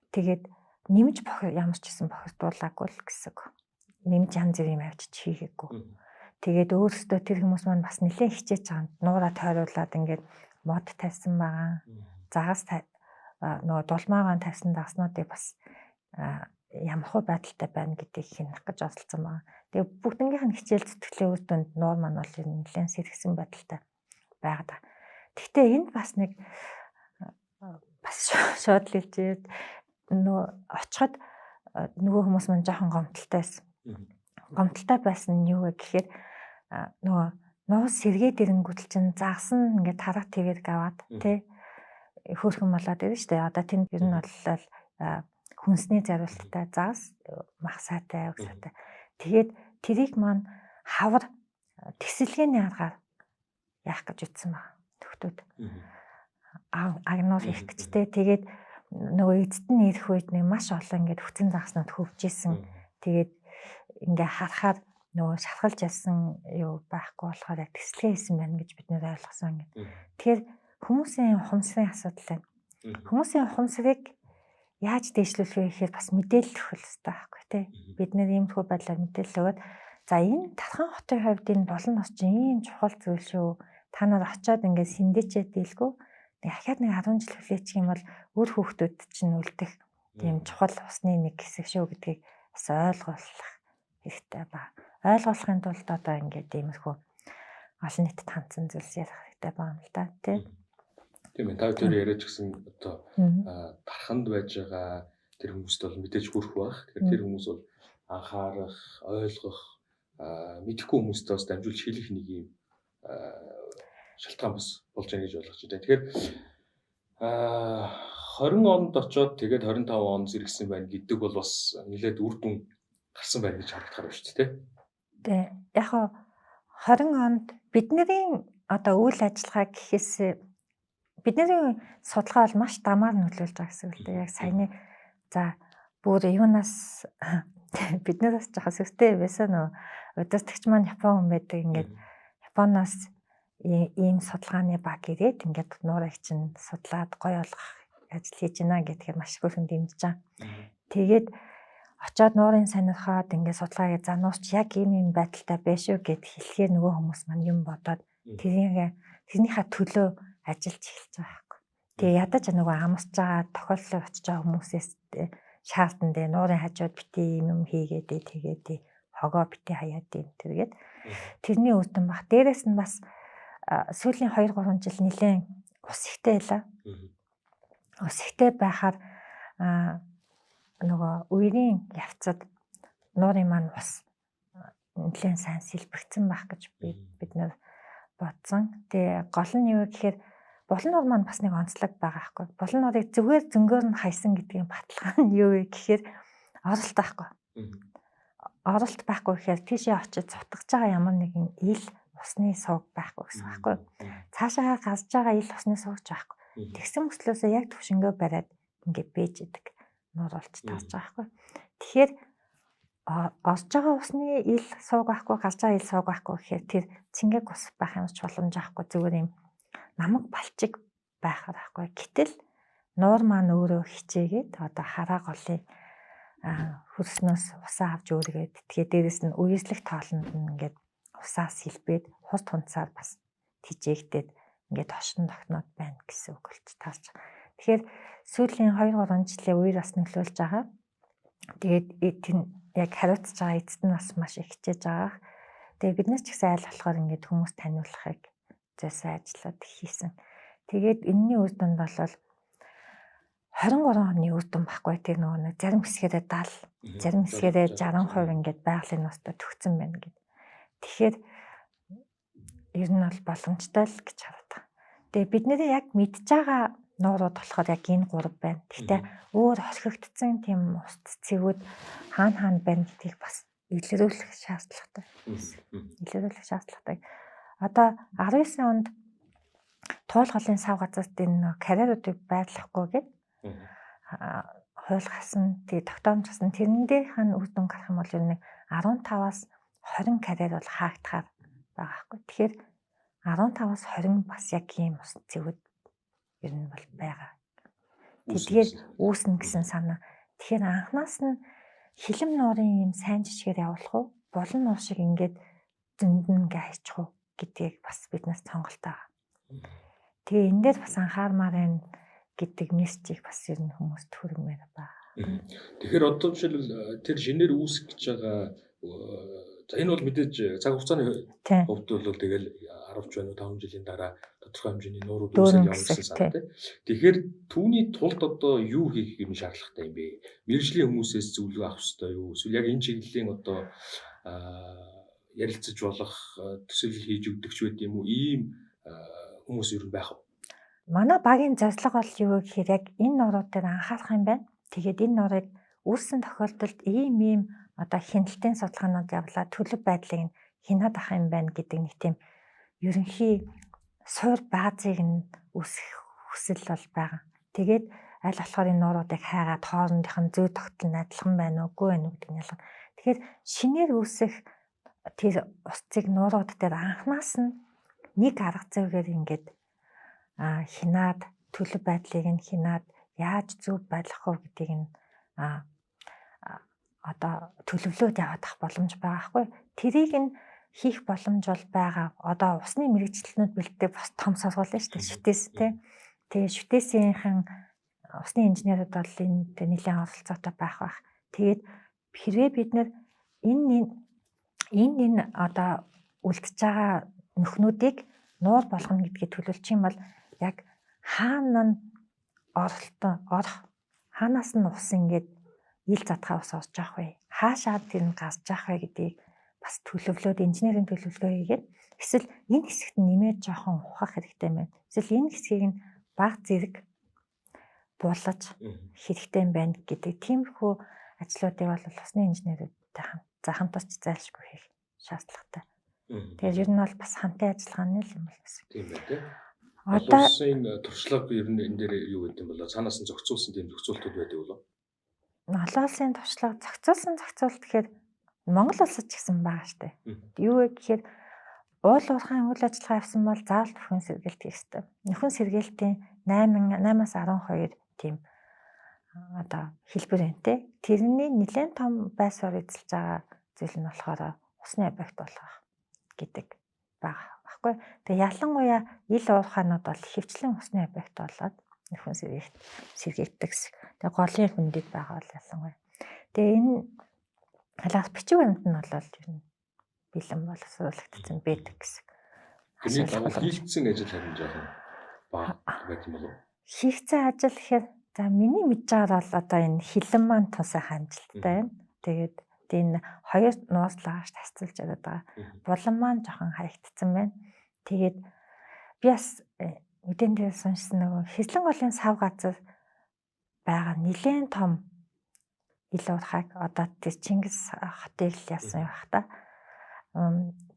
Тэгээд нэмж ямар ч гэсэн бохирдуулаагүй л гэсэн. Нэмж янз бүрийн юм авчиж хийгээгүй. Тэгээд өөрөөсөө тэр хүмүүс маань бас нэлээд хичээж байгаа. Нуураа тойруулаад ингээд мод тавьсан байгаа. Загас нөгөө дулмаагаан тавьсан загаснуудыг бас ямар хуу байдалтай байна гэдгийг хянах гэж оролцсон байгаа. Тэгээ бүгднгийнх нь хичээл зүтгэлийн үр дүнд нуур маань бол нэлээд сэргсэн байдалтай байгаад байгаа. Гэхдээ энд бас нэг бас шууд л хэлжээд нөгөө очиход нөгөө хүмүүс маань жоохон гомдолтой байсан. Гомдолтой байсан нь юу вэ гэхээр нөгөө нуу сэргээд ирэнгүүтэл чинь загас нь ингээд тарах твэрг аваад тий хөөрхөн болоод ирнэ шүү дээ. Одоо тэнд ер нь бол хүнсний зариулттай загас мах сайтай, уг сайтай. Тэгээд тэрийг маань хавар тэсэлгээний аргаар яах гэж үтсэн баг. Төгтүүд. Агнуур хийх гэж те. Тэгээд нөгөө эцэд нь ирэх үед нэг маш олон ингээд хүцэн загаснууд хөвжсэн. Тэгээд ингээ харахаар нөгөө шархалж ялсан юу байхгүй болохоор яг тэсэлгээ хийсэн байна гэж бид нэр ойлгосон ингээд. Тэгэхээр хүмүүсийн ухамсарын асуудал байна. Хүмүүсийн ухамсарыг яаж дээшлүүлэх вэ гэхээр бас мэдээлэл өгөх хэрэгтэй байхгүй тий. Бид нэр иймэрхүү байдлаар мэдээлэл өгөөд за энэ Тархан хотын хувьд энэ болон ус чинь ийм чухал зүйл шүү. Та нар очиод ингээд сэндэчээд дийлгүй. Дахиад нэг 10 жил хүлээчих юм бол үр хүүхдүүд чинь үлдэх тийм чухал усны нэг хэсэг шүү гэдгийг бас ойлгуулах хэрэгтэй ба. Ойлгуулахын тулд одоо ингээд иймэрхүү олон нийтэд хандсан зүйлс ярих хэрэгтэй байгаа юм л да тий. Тийм ээ. Та тэр яриач гэсэн одоо тарханд байж байгаа тэр хүмүүст бол мэдээж хүрэх байх. Тэгэхээр тэр хүмүүс бол анхаарах, ойлгох, мэдэхгүй хүмүүстээ бас дамжуулж хэлэх нэг юм шалтгаан бас болж байгаа гэж ойлгож байна. Тэгэхээр 20 онд очоод тэгээд 25 онд зэрэгсэн байна гэдэг бол бас нэлээд үр дүн гарсан байна гэж харагдахаар байна шүү дээ. Тэ яг 20 онд бидний одоо үйл ажиллагаа гэхээс бидний судалгаа бол маш дамаар нөлөөлж байгаа гэсэн үг л дээ. Яг саяны за бүр юунаас биднээс жоохон сүртэй байсан нөө удирдагч маань Япон хүн байдаг. Ингээд Японоос ийм судалгааны баг ирээд ингээд нуурыг чинь судлаад гой болгох ажил хийж байна гэдгээр маш их хүн дэмжиж байгаа. Тэгээд очоод нуурын сонирхоод ингээд судалгаа за нуурч яг ийм ийм байдалтай байх шүү гэд хэлэхээр нөгөө хүмүүс маань юм бодоод тэрнийхээ төлөө ажиллаж эхэлж байгаа байхгүй. Тэгээ ядаж нөгөө амарч байгаа тохиолдлоор очиж байгаа хүмүүсээс шаардсан дээ нуурын хажууд бити юм юм хийгээд тэгээд хогоо бити хаяад юм тэргээд тэрний үр дүн баг. Дээрээс нь бас сүүлийн 2 3 жил нэлээд ус ихтэй байлаа. Ус ихтэй байхаар нөгөө үерийн явцад нуурын маань ус нэлээд сайн сэлбэгдсэн байх гэж бид нэр бодсон. Тэгээ гол нь юу гэхээр булан нуур маань бас нэг онцлог байгаа байхгүй. Булан нуурыг зүгээр зөнгөөр нь хайсан гэдгийн баталгаа нь юу вэ гэхээр оролт байхгүй. Оролт байхгүй гэхээр тийшээ очиж цутгаж байгаа ямар нэгэн ил усны сувг байхгүй гэсэн байхгүй. Цаашаа газж байгаа ил усны сувгч байхгүй. Тэгсэн мөслөөсөө яг төвшөнгөө бариад ингээд бэж идэг нуур болж таарч байгаа байхгүй. Тэгэхээр орж байгаа усны ил сувг байхгүй, гарч байгаа ил сувг байхгүй гэхээр тэр цэнгэг ус байх юм ч боломж байхгүй, зүгээр юм намаг балчиг байхаар байхгүй. Гэтэл нуур маань өөрөө хичээгээд одоо хараа голын хөрснөөс усаа авч өөргээд, тэгээ дээрэс нь үеслэх тоолонд нь ингээд усаа сэлбээд хурд хунцаар бас тижээгдээд ингээд хошин тогтноод байна гэсэн үг болж таарч. Тэгэхээр сүүлийн 2-3 жилийн үер бас нөлөөлж байгаа. Тэгээд яг хариуцж байгаа эцэст нь бас маш их хичээж байгаа. Тэгээ бид нар ч гэсэн айл болохоор ингээд хүмүүс таниулахыг зөөсөн ажлууд хийсэн. Тэгээд энэний үр дүнд бол 23 оны үр дүн байхгүй, тэр нөгөө нэг зарим хэсгээрээ 70, зарим хэсгээрээ 60% ингээд байгалийн нуустай төгссөн байна гэд. Тэгэхээр ер нь бол боломжтой л гэж хараад байгаа. Тэгээ бид нэрээ яг мэдж байгаа нуурууд болохоор яг энэ гурав байна. Гэхдээ өөр орхигдсон тийм ус цэцгүүд хаана хаана байна гэдгийг бас илрүүлэх шаардлагатай. Илрүүлэх шаардлагатай. Одоо 19 онд Туул голын сав газарт энэ карьеруудыг байрлахгүй гээд хууль гарсан. Тэгээ тогтоомж гарсан. Тэрэн дээрх нь үр дүн гарах юм бол ер нь 15-аас 20 карьер бол хаагдахаар байгаа байхгүй. Тэгэхээр 15-аас 20 бас яг ийм ус цэгүүд ер нь бол байгаа. Тэдгээр үүснэ гэсэн санаа. Тэгэхээр анханаас нь хилэм нуурын ийм сайн жишгээр явуулах уу? Булан нуур шиг ингээд зөндөн ингээ хайчих уу гэдгийг бас биднээс сонголт байгаа. Тэгээ энэ дээр бас анхаармаар байна гэдэг мессежийг бас ер нь хүмүүст хүргэмээр байна. Тэгэхээр одоо жишээлбэл тэр шинээр үүсэх гэж байгаа, за энэ бол мэдээж цаг хугацааны хувьд бол тэгэл 10 ч байна уу 5 жилийн дараа тодорхой хэмжээний нуурууд үүсэл явна гэсэн санаа тий. Тэгэхээр түүний тулд одоо юу хийх юм шаардлагатай юм бэ? Мэргэжлийн хүмүүсээс зөвлөгөө авах хэрэгтэй юу? Эсвэл яг энэ чиглэлийн одоо ярилцаж болох төсөөлөл хийж өгдөг ч байд юм уу? Ийм хүмүүс ер нь байх уу? Манай багийн зорилго бол юу гэхээр яг энэ нуурууд дээр анхаарах юм байна. Тэгээд энэ нуурыг үүссэн тохиолдолд ийм ийм одоо хяналтын судалгаанууд явлаа, төлөв байдлыг нь хянаад ах юм байна гэдэг нэг тийм ерөнхий суур баазыг нь үүсгэх хүсэл бол байгаа. Тэгээд аль болохоор энэ нууруудыг хайгаад хоорондынх нь зүй тогтол нь адилхан байна уугүй байна уу гэдэг нь ялгана. Тэгэхээр шинээр үүсэх тэр усцыг нуурууд дээр анханаас нь нэг арга зүйгээр ингээд хянаад төлөв байдлыг нь хянаад яаж зөв байлгах вэ гэдгийг нь одоо төлөвлөөд яваад ах боломж байгаа хгүй. Тэрийг нь хийх боломж бол байгаа. Одоо усны мэргэжилтнүүд бэлддэг бас том сургууль нь шүү дээ. Шүтээс тий. Тэгээ шүтээсийнхэн усны инженерүүд бол энд нэлээд оролцоотой байх байх. Тэгээд хэрвээ бид нэр энэ одоо үлдэж байгаа нөхнүүдийг нуур болгоно гэдгийг төлөвлөчих юм бол яг хаана нь оролтон орох, хаанаас нь ус ингээд ил задхаа ус орж авах вэ? Хаашаа тэр нь гарч авах вэ гэдгийг бас төлөвлөөд инженерийн төлөвлөгөө хийгээд, эсвэл энэ хэсэгт нь нэмээд жоохон ухах хэрэгтэй байна. Эсвэл энэ хэсгийг нь баг зэрэг буулгаж хэрэгтэй юм байна гэдэг тиймэрхүү ажлуудыг бол усны инженерүүдтэй хамтарч зайлшгүй хийх шаардлагатай. Тэгэхээр ер нь бол бас хамтын ажиллагааны л юм бол бас. Тийм байна тий. Одоо улсын туршлага ер нь энэ дээр юу гэдэг юм бол цаанаас нь зохицуулсан тийм зохицуултууд байдаг болов уу? Олон улсын туршлага зохицуулсан зохицуулт гэхээр Монгол улсад ч гэсэн байгаа штэ. Юу вэ гэхээр уул уурхайн үйл ажиллагаа явсан бол заавал нөхөн сэргийлт хийх ёстой. Нөхөн сэргийлтийн 8-аас 12 тийм одоо хэлбэр байна те. Тэрний нэлээд том байр суурь эзэлж байгаа зүйл нь болохоор усны объект болгох гэдэг байгаа байхгүй. Тэгээ ялангуяа ил уурхаанууд бол хөвчлэн усны объект болоод нөхөн сэргээгддэг гэсэн. Тэгээ голын хөндөд байгаа бол ялангуяа. Тэгээ энэ халаас бичиг баримт нь бол ер нь бэлэн боловсруулагдсан байдаг гэсэн. Тэрний дагуу хийгдсэн ажил харин жоохон бага байх юм болов уу? Хийгдсэн ажил гэхээр за миний мэдж байгаагаар бол одоо энэ хилэн маань тун сайхан амжилттай байна. Тэгээд энэ хоёр нууцлагаас тасцалж яриад байгаа. Булан маань жоохон хаягдсан байна. Тэгээд би бас мэдэн дээр уншсан нөгөө Хэслэн голын сав газар байгаа нэлээд том ил уурхайг одоо тэр Чингис хотыг л яасан юм бах та.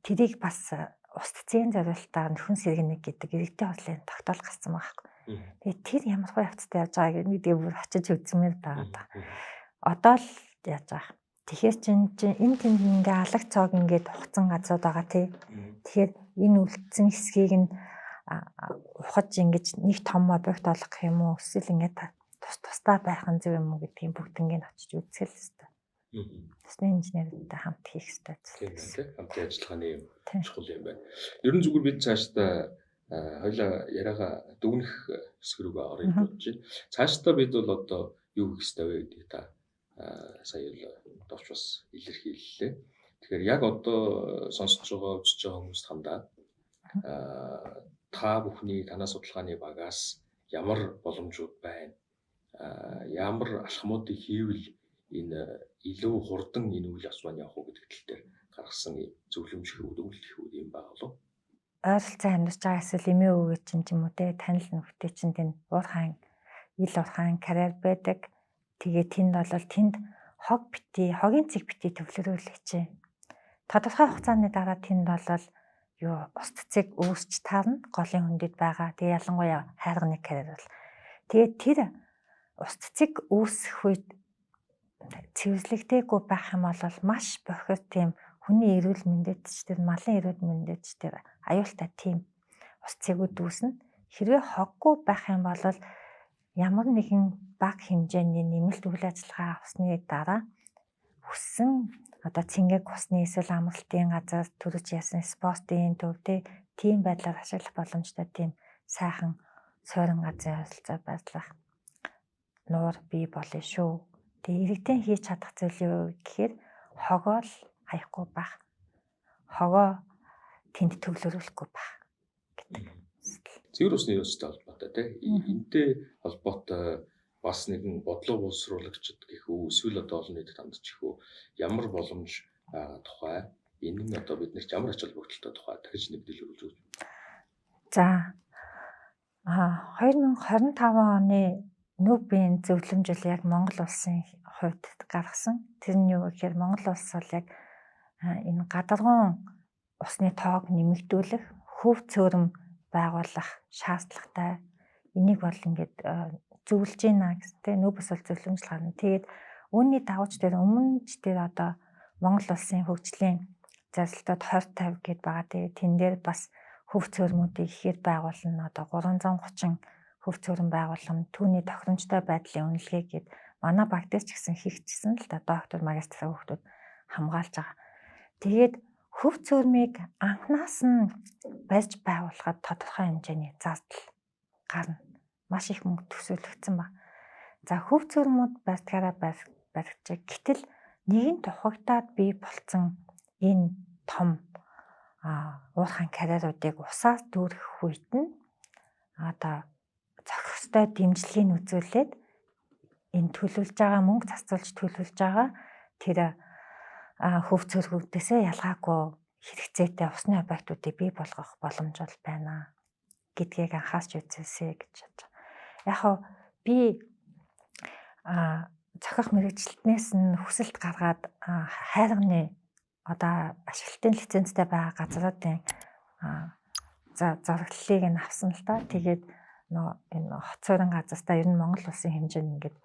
Тэрийг бас ус цэцгийн зориултаар нөхөн сэргэнэг гэдэг иргэдийн хослын тогтоол гарсан байгаа байхгүй. Тэгээд тэр ямар хуу явцтай явж байгааг мэдээ бүр очиж үзмээр байгаа даа. Одоо л яаж байгаа. Тэгэхээр чин энэ тэнд ингээ алаг цоог ингээд ухцсан газрууд байгаа тий. Тэгэхээр энэ үлдсэн хэсгийг нь ухаж ингэж нэг том объект олгох юм уу эсвэл ингээд тус тусдаа байх нь зөв юм уу гэдгийг бүгднийг очиж үзэх л ёстой. Усны инженертэй хамт хийх ёстой зүйл. Тийм ээ, хамтын ажиллагааны юм чухал юм байна. Ер нь зүгээр бид цаашдаа хоёлаа яриагаа дүгнэх хэсэг рүүгээ орё гэж бодож байна. Цаашдаа бид бол одоо юу хийх ёстой вэ гэдгийг та сая л товч бас илэрхийллээ. Тэгэхээр яг одоо сонсож байгаа, үзэж байгаа хүмүүст хандаад та бүхний танаа судалгааны багаас ямар боломжууд байна? Ямар алхмуудыг хийвэл энэ илүү хурдан энэ үйл явц маань явах уу гэдэг тал дээр гаргасан зөвлөмж хэвүүд, өгүүлэлт хэвүүд юм байгаа болов? Ойролцоо амьдарч байгаа эсвэл эмээ өвөө чинь ч юм уу те танил нөхдөд чинь тэнд уурхайн ил уурхайн карьер байдаг. Тэгээ тэнд бол тэнд хог бити, хогийн цэг бити төвлөрүүлээч. Тодорхой хугацааны дараа тэнд бол юу ус цэцэг үүсч таарна, голын хөндөд байгаа. Тэгээ ялангуяа хайрганы карьер бол. Тэгээ тэр ус цэцэг үүсэх үед цэвэрлэгдээгүй байх юм бол маш бохир тийм хүний эрүүл мэндэд ч тэр малын эрүүл мэндэд ч тэр аюултай тийм ус цэгүүд үүснэ. Хэрвээ хоггүй байх юм бол ямар нэгэн бага хэмжээний нэмэлт үйл ажиллагаа авсны дараа хүссэн одоо цэнгэг усны эсвэл амралтын газар төрөж ясан спортын төв тийм байдлаар ашиглах боломжтой тийм сайхан суурин газрын ойролцоо байрлах нуур бий болно шүү. Тэгээ иргэдэн хийж чадах зүйл юу гэхээр хогоо л хаяхгүй байх. Хогоо тэнд төвлөрүүлэхгүй байх гэдэг. Цэвэр усны ёстой холбоотой тий. Энтэй холбоотой бас нэгэн бодлого боловсруулагчид гэх үү эсвэл одоо олон нийтэд хандж гэх үү ямар боломж байгаа тухай энэ нь одоо бид нарт ямар ач холбогдолтой тухай дахиж нэгдэл өгүүлж өгч. За 2025 оны НҮБ-ийн зөвлөмж яг Монгол улсын хувьд гаргасан. Тэр нь юу гэхээр Монгол улс бол яг энэ гадаргуун усны тоог нэмэгдүүлэх, хөв цөөрөм байгуулах шаардлагатай. Энийг бол ингээд зөвлөж байна гэсэн тийм НҮБ-с бол зөвлөмж гарна. Тэгээд үүний дагууч дээр өмнө ч тэр одоо Монгол улсын хөгжлийн зорилтод 20 50 гэд байгаа. Тэгээд тэн дээр бас хөв цөөрмүүдийг ихээр байгуулна. Одоо 330 хөв цөөрөн байгуулна. Түүний тохиромжтой байдлын үнэлгээ гээд манай баг дээр ч гэсэн хийгдсэн л да доктор магистрын хүүхдүүд хамгаалж байгаа. Тэгээд хөв цөөрмийг анханаас нь барьж байгуулахад тодорхой хэмжээний зардал гарна. Маш их мөнгө төсөөлөгдсөн баг. За хөв цөөрмүүд барьдгаараа баригдаж. Гэтэл нэгэн тухагтаад бий болцсон энэ том уурхайн карьеруудыг усаас дүүргэх үед нь одоо зохих ёстой дэмжлэгийг үзүүлээд энэ төлөвлөж байгаа мөнгө зарцуулж төлөвлөж байгаа тэр хөв цөргүүдээсээ ялгаагүй хэрэгцээтэй усны объектуудыг бий болгох боломж бол байна гэдгийг анхаарч үзээсэй гэж бодож байгаа. Яг хав би зохих мэргэжилтнээс нь хүсэлт гаргаад хайрганы одоо ашиглалтын лицензтэй байгаа газруудын зураглалыг нь авсан л та. Тэгээд нөө энэ хот суурин газартаа ер нь Монгол улсын хэмжээнд ингээд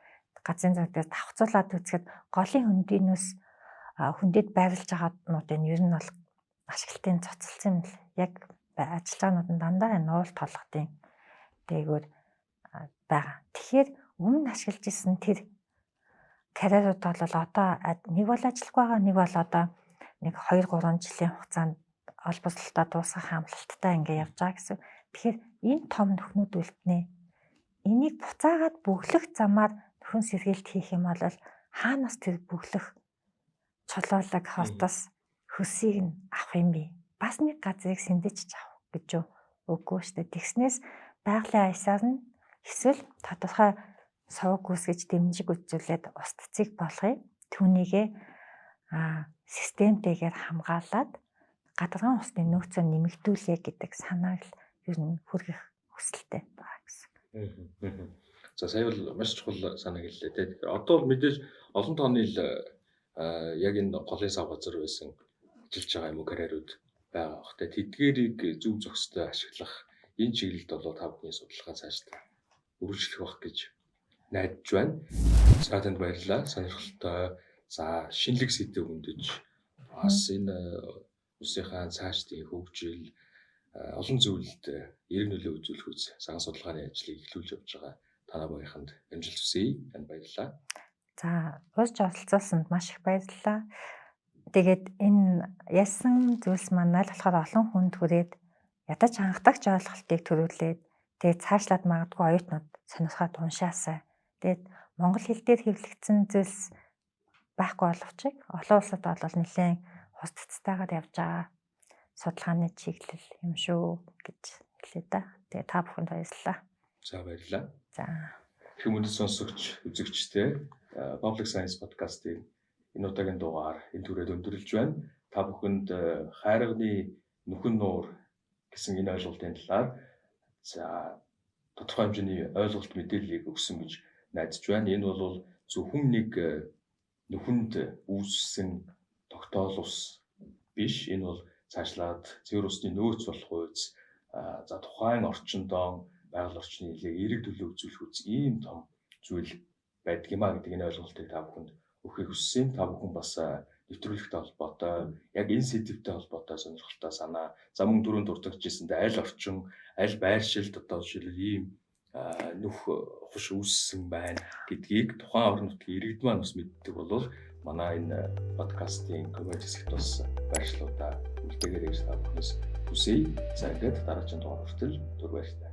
газрын зураг дээр давхцуулаад үзэхэд голын хөндийнөөс хүндэд байрлаж байгаануудын ер нь бол ашиглалтын цоцолсон юм л яг ажиллаж байгаанууд нь дандаа энэ уул толготын дээгүүр байгаа. Тэгэхээр өмнө ашиглаж исэн тэр карьерууд бол одоо нэг бол ажиллахгүй байгаа, нэг бол одоо нэг 2 3 жилийн хугацаанд олборлолтоо дуусгах амлалттай ингээ явж байгаа гэсэн. Тэгэхээр энэ том нөхнүүд үлднэ. Энийг буцаагаад бөглөх замаар нөхөн сэргийлт хийх юм бол хаанаас тэр бөглөх чулуулаг хортос хөлсийг нь авах юм бэ? Бас нэг газрыг сэндэж авах гэж юу? Үгүй шүү дээ. Тэгснээс байгалийн аясаар нь эсвэл тодорхой сувг үүсгэж дэмжиг үзүүлээд ус цэцэг болгоё. Түүнийгээ системтэйгээр хамгаалаад Гадаргын усны нөөцөө нэмэгдүүлье гэдэг санааг л ер нь хүргэх хүсэлтэй байгаа гэсэн. За, сая бол маш чухал санаа хэллээ те. Тэгэхээр одоо бол мэдээж олон тооны л яг энэ голын сав газар байсан ажиллаж байгаа юм уу карьерүүд байгаа бах те. Тэдгээрийг зөв зохистой ашиглах энэ чиглэлд бол та бүхний судалгаа цаашдаа үргэлжлэх байх гэж найдаж байна. За, танд баярлалаа. Сонирхолтой, за, шинэлэг сэдэв хөндөж бас энэ улсынхаа цаашдын хөгжил, олон зүйлд эерэг нөлөө үзүүлэх үз цагаан судалгааны ажлыг эхлүүлж явж байгаа танай багийнханд амжилт хүсье. Танд баярлалаа. За, урьж оролцуулсанд маш их баярлалаа. Тэгээд энэ ярьсан зүйлс маань аль болохоор олон хүнд хүрээд ядаж анхдагч ойлголтыг төрүүлээд, тэгээд цаашлаад магадгүй оюутнууд сонирхоод уншаасай. Тэгээд монгол хэл дээр хэвлэгдсэн зүйлс байхгүй боловч олон улсад бол нэлээд хурцтайгаар явж байгаа судалгааны чиглэл юм шүү гэж хэлээ да. Тэгээ та бүхэнд баярлалаа. За, баярлалаа. За. Эрхэм хүндэт сонсогч, үзэгчдээ, Public Science Podcast-ийн энэ удаагийн дугаар энэ түрээд өндөрлөж байна. Та бүхэнд хайрганы нүхэн нуур гэсэн энэ ойлголтын талаар, за, тодорхой хэмжээний ойлголт, мэдээллийг өгсөн гэж найдаж байна. Энэ бол зөвхөн нэг нүхэнд үүссэн тогтоол ус биш. Энэ бол цаашлаад цэвэр усны нөөц болох үз, за, тухайн орчиндоо, байгаль орчны нэлээ эерэг төлөө үзүүлэх үз ийм том зүйл байдаг юм а гэдэг энэ ойлголтыг та бүхэнд өгөхийг хүссэн. Та бүхэн бас нэвтрүүлэгтэй холбоотой, яг энэ сэдэвтэй холбоотой сонирхолтой санаа, за, мөн түрүүнд дурдчихсэнтэй аль орчин, аль байршилд одоо жишээлбэл ийм нүх хуш үүссэн байна гэдгийг тухайн орон нутгийн иргэд маань бас мэддэг бол манай энэ подкастын comment хэсэгт бас байршлуудаа үлдээгээрэй гэж та бүхнээс хүсье. За, ингээд дараагийн дугаар хүртэл түр баяртай.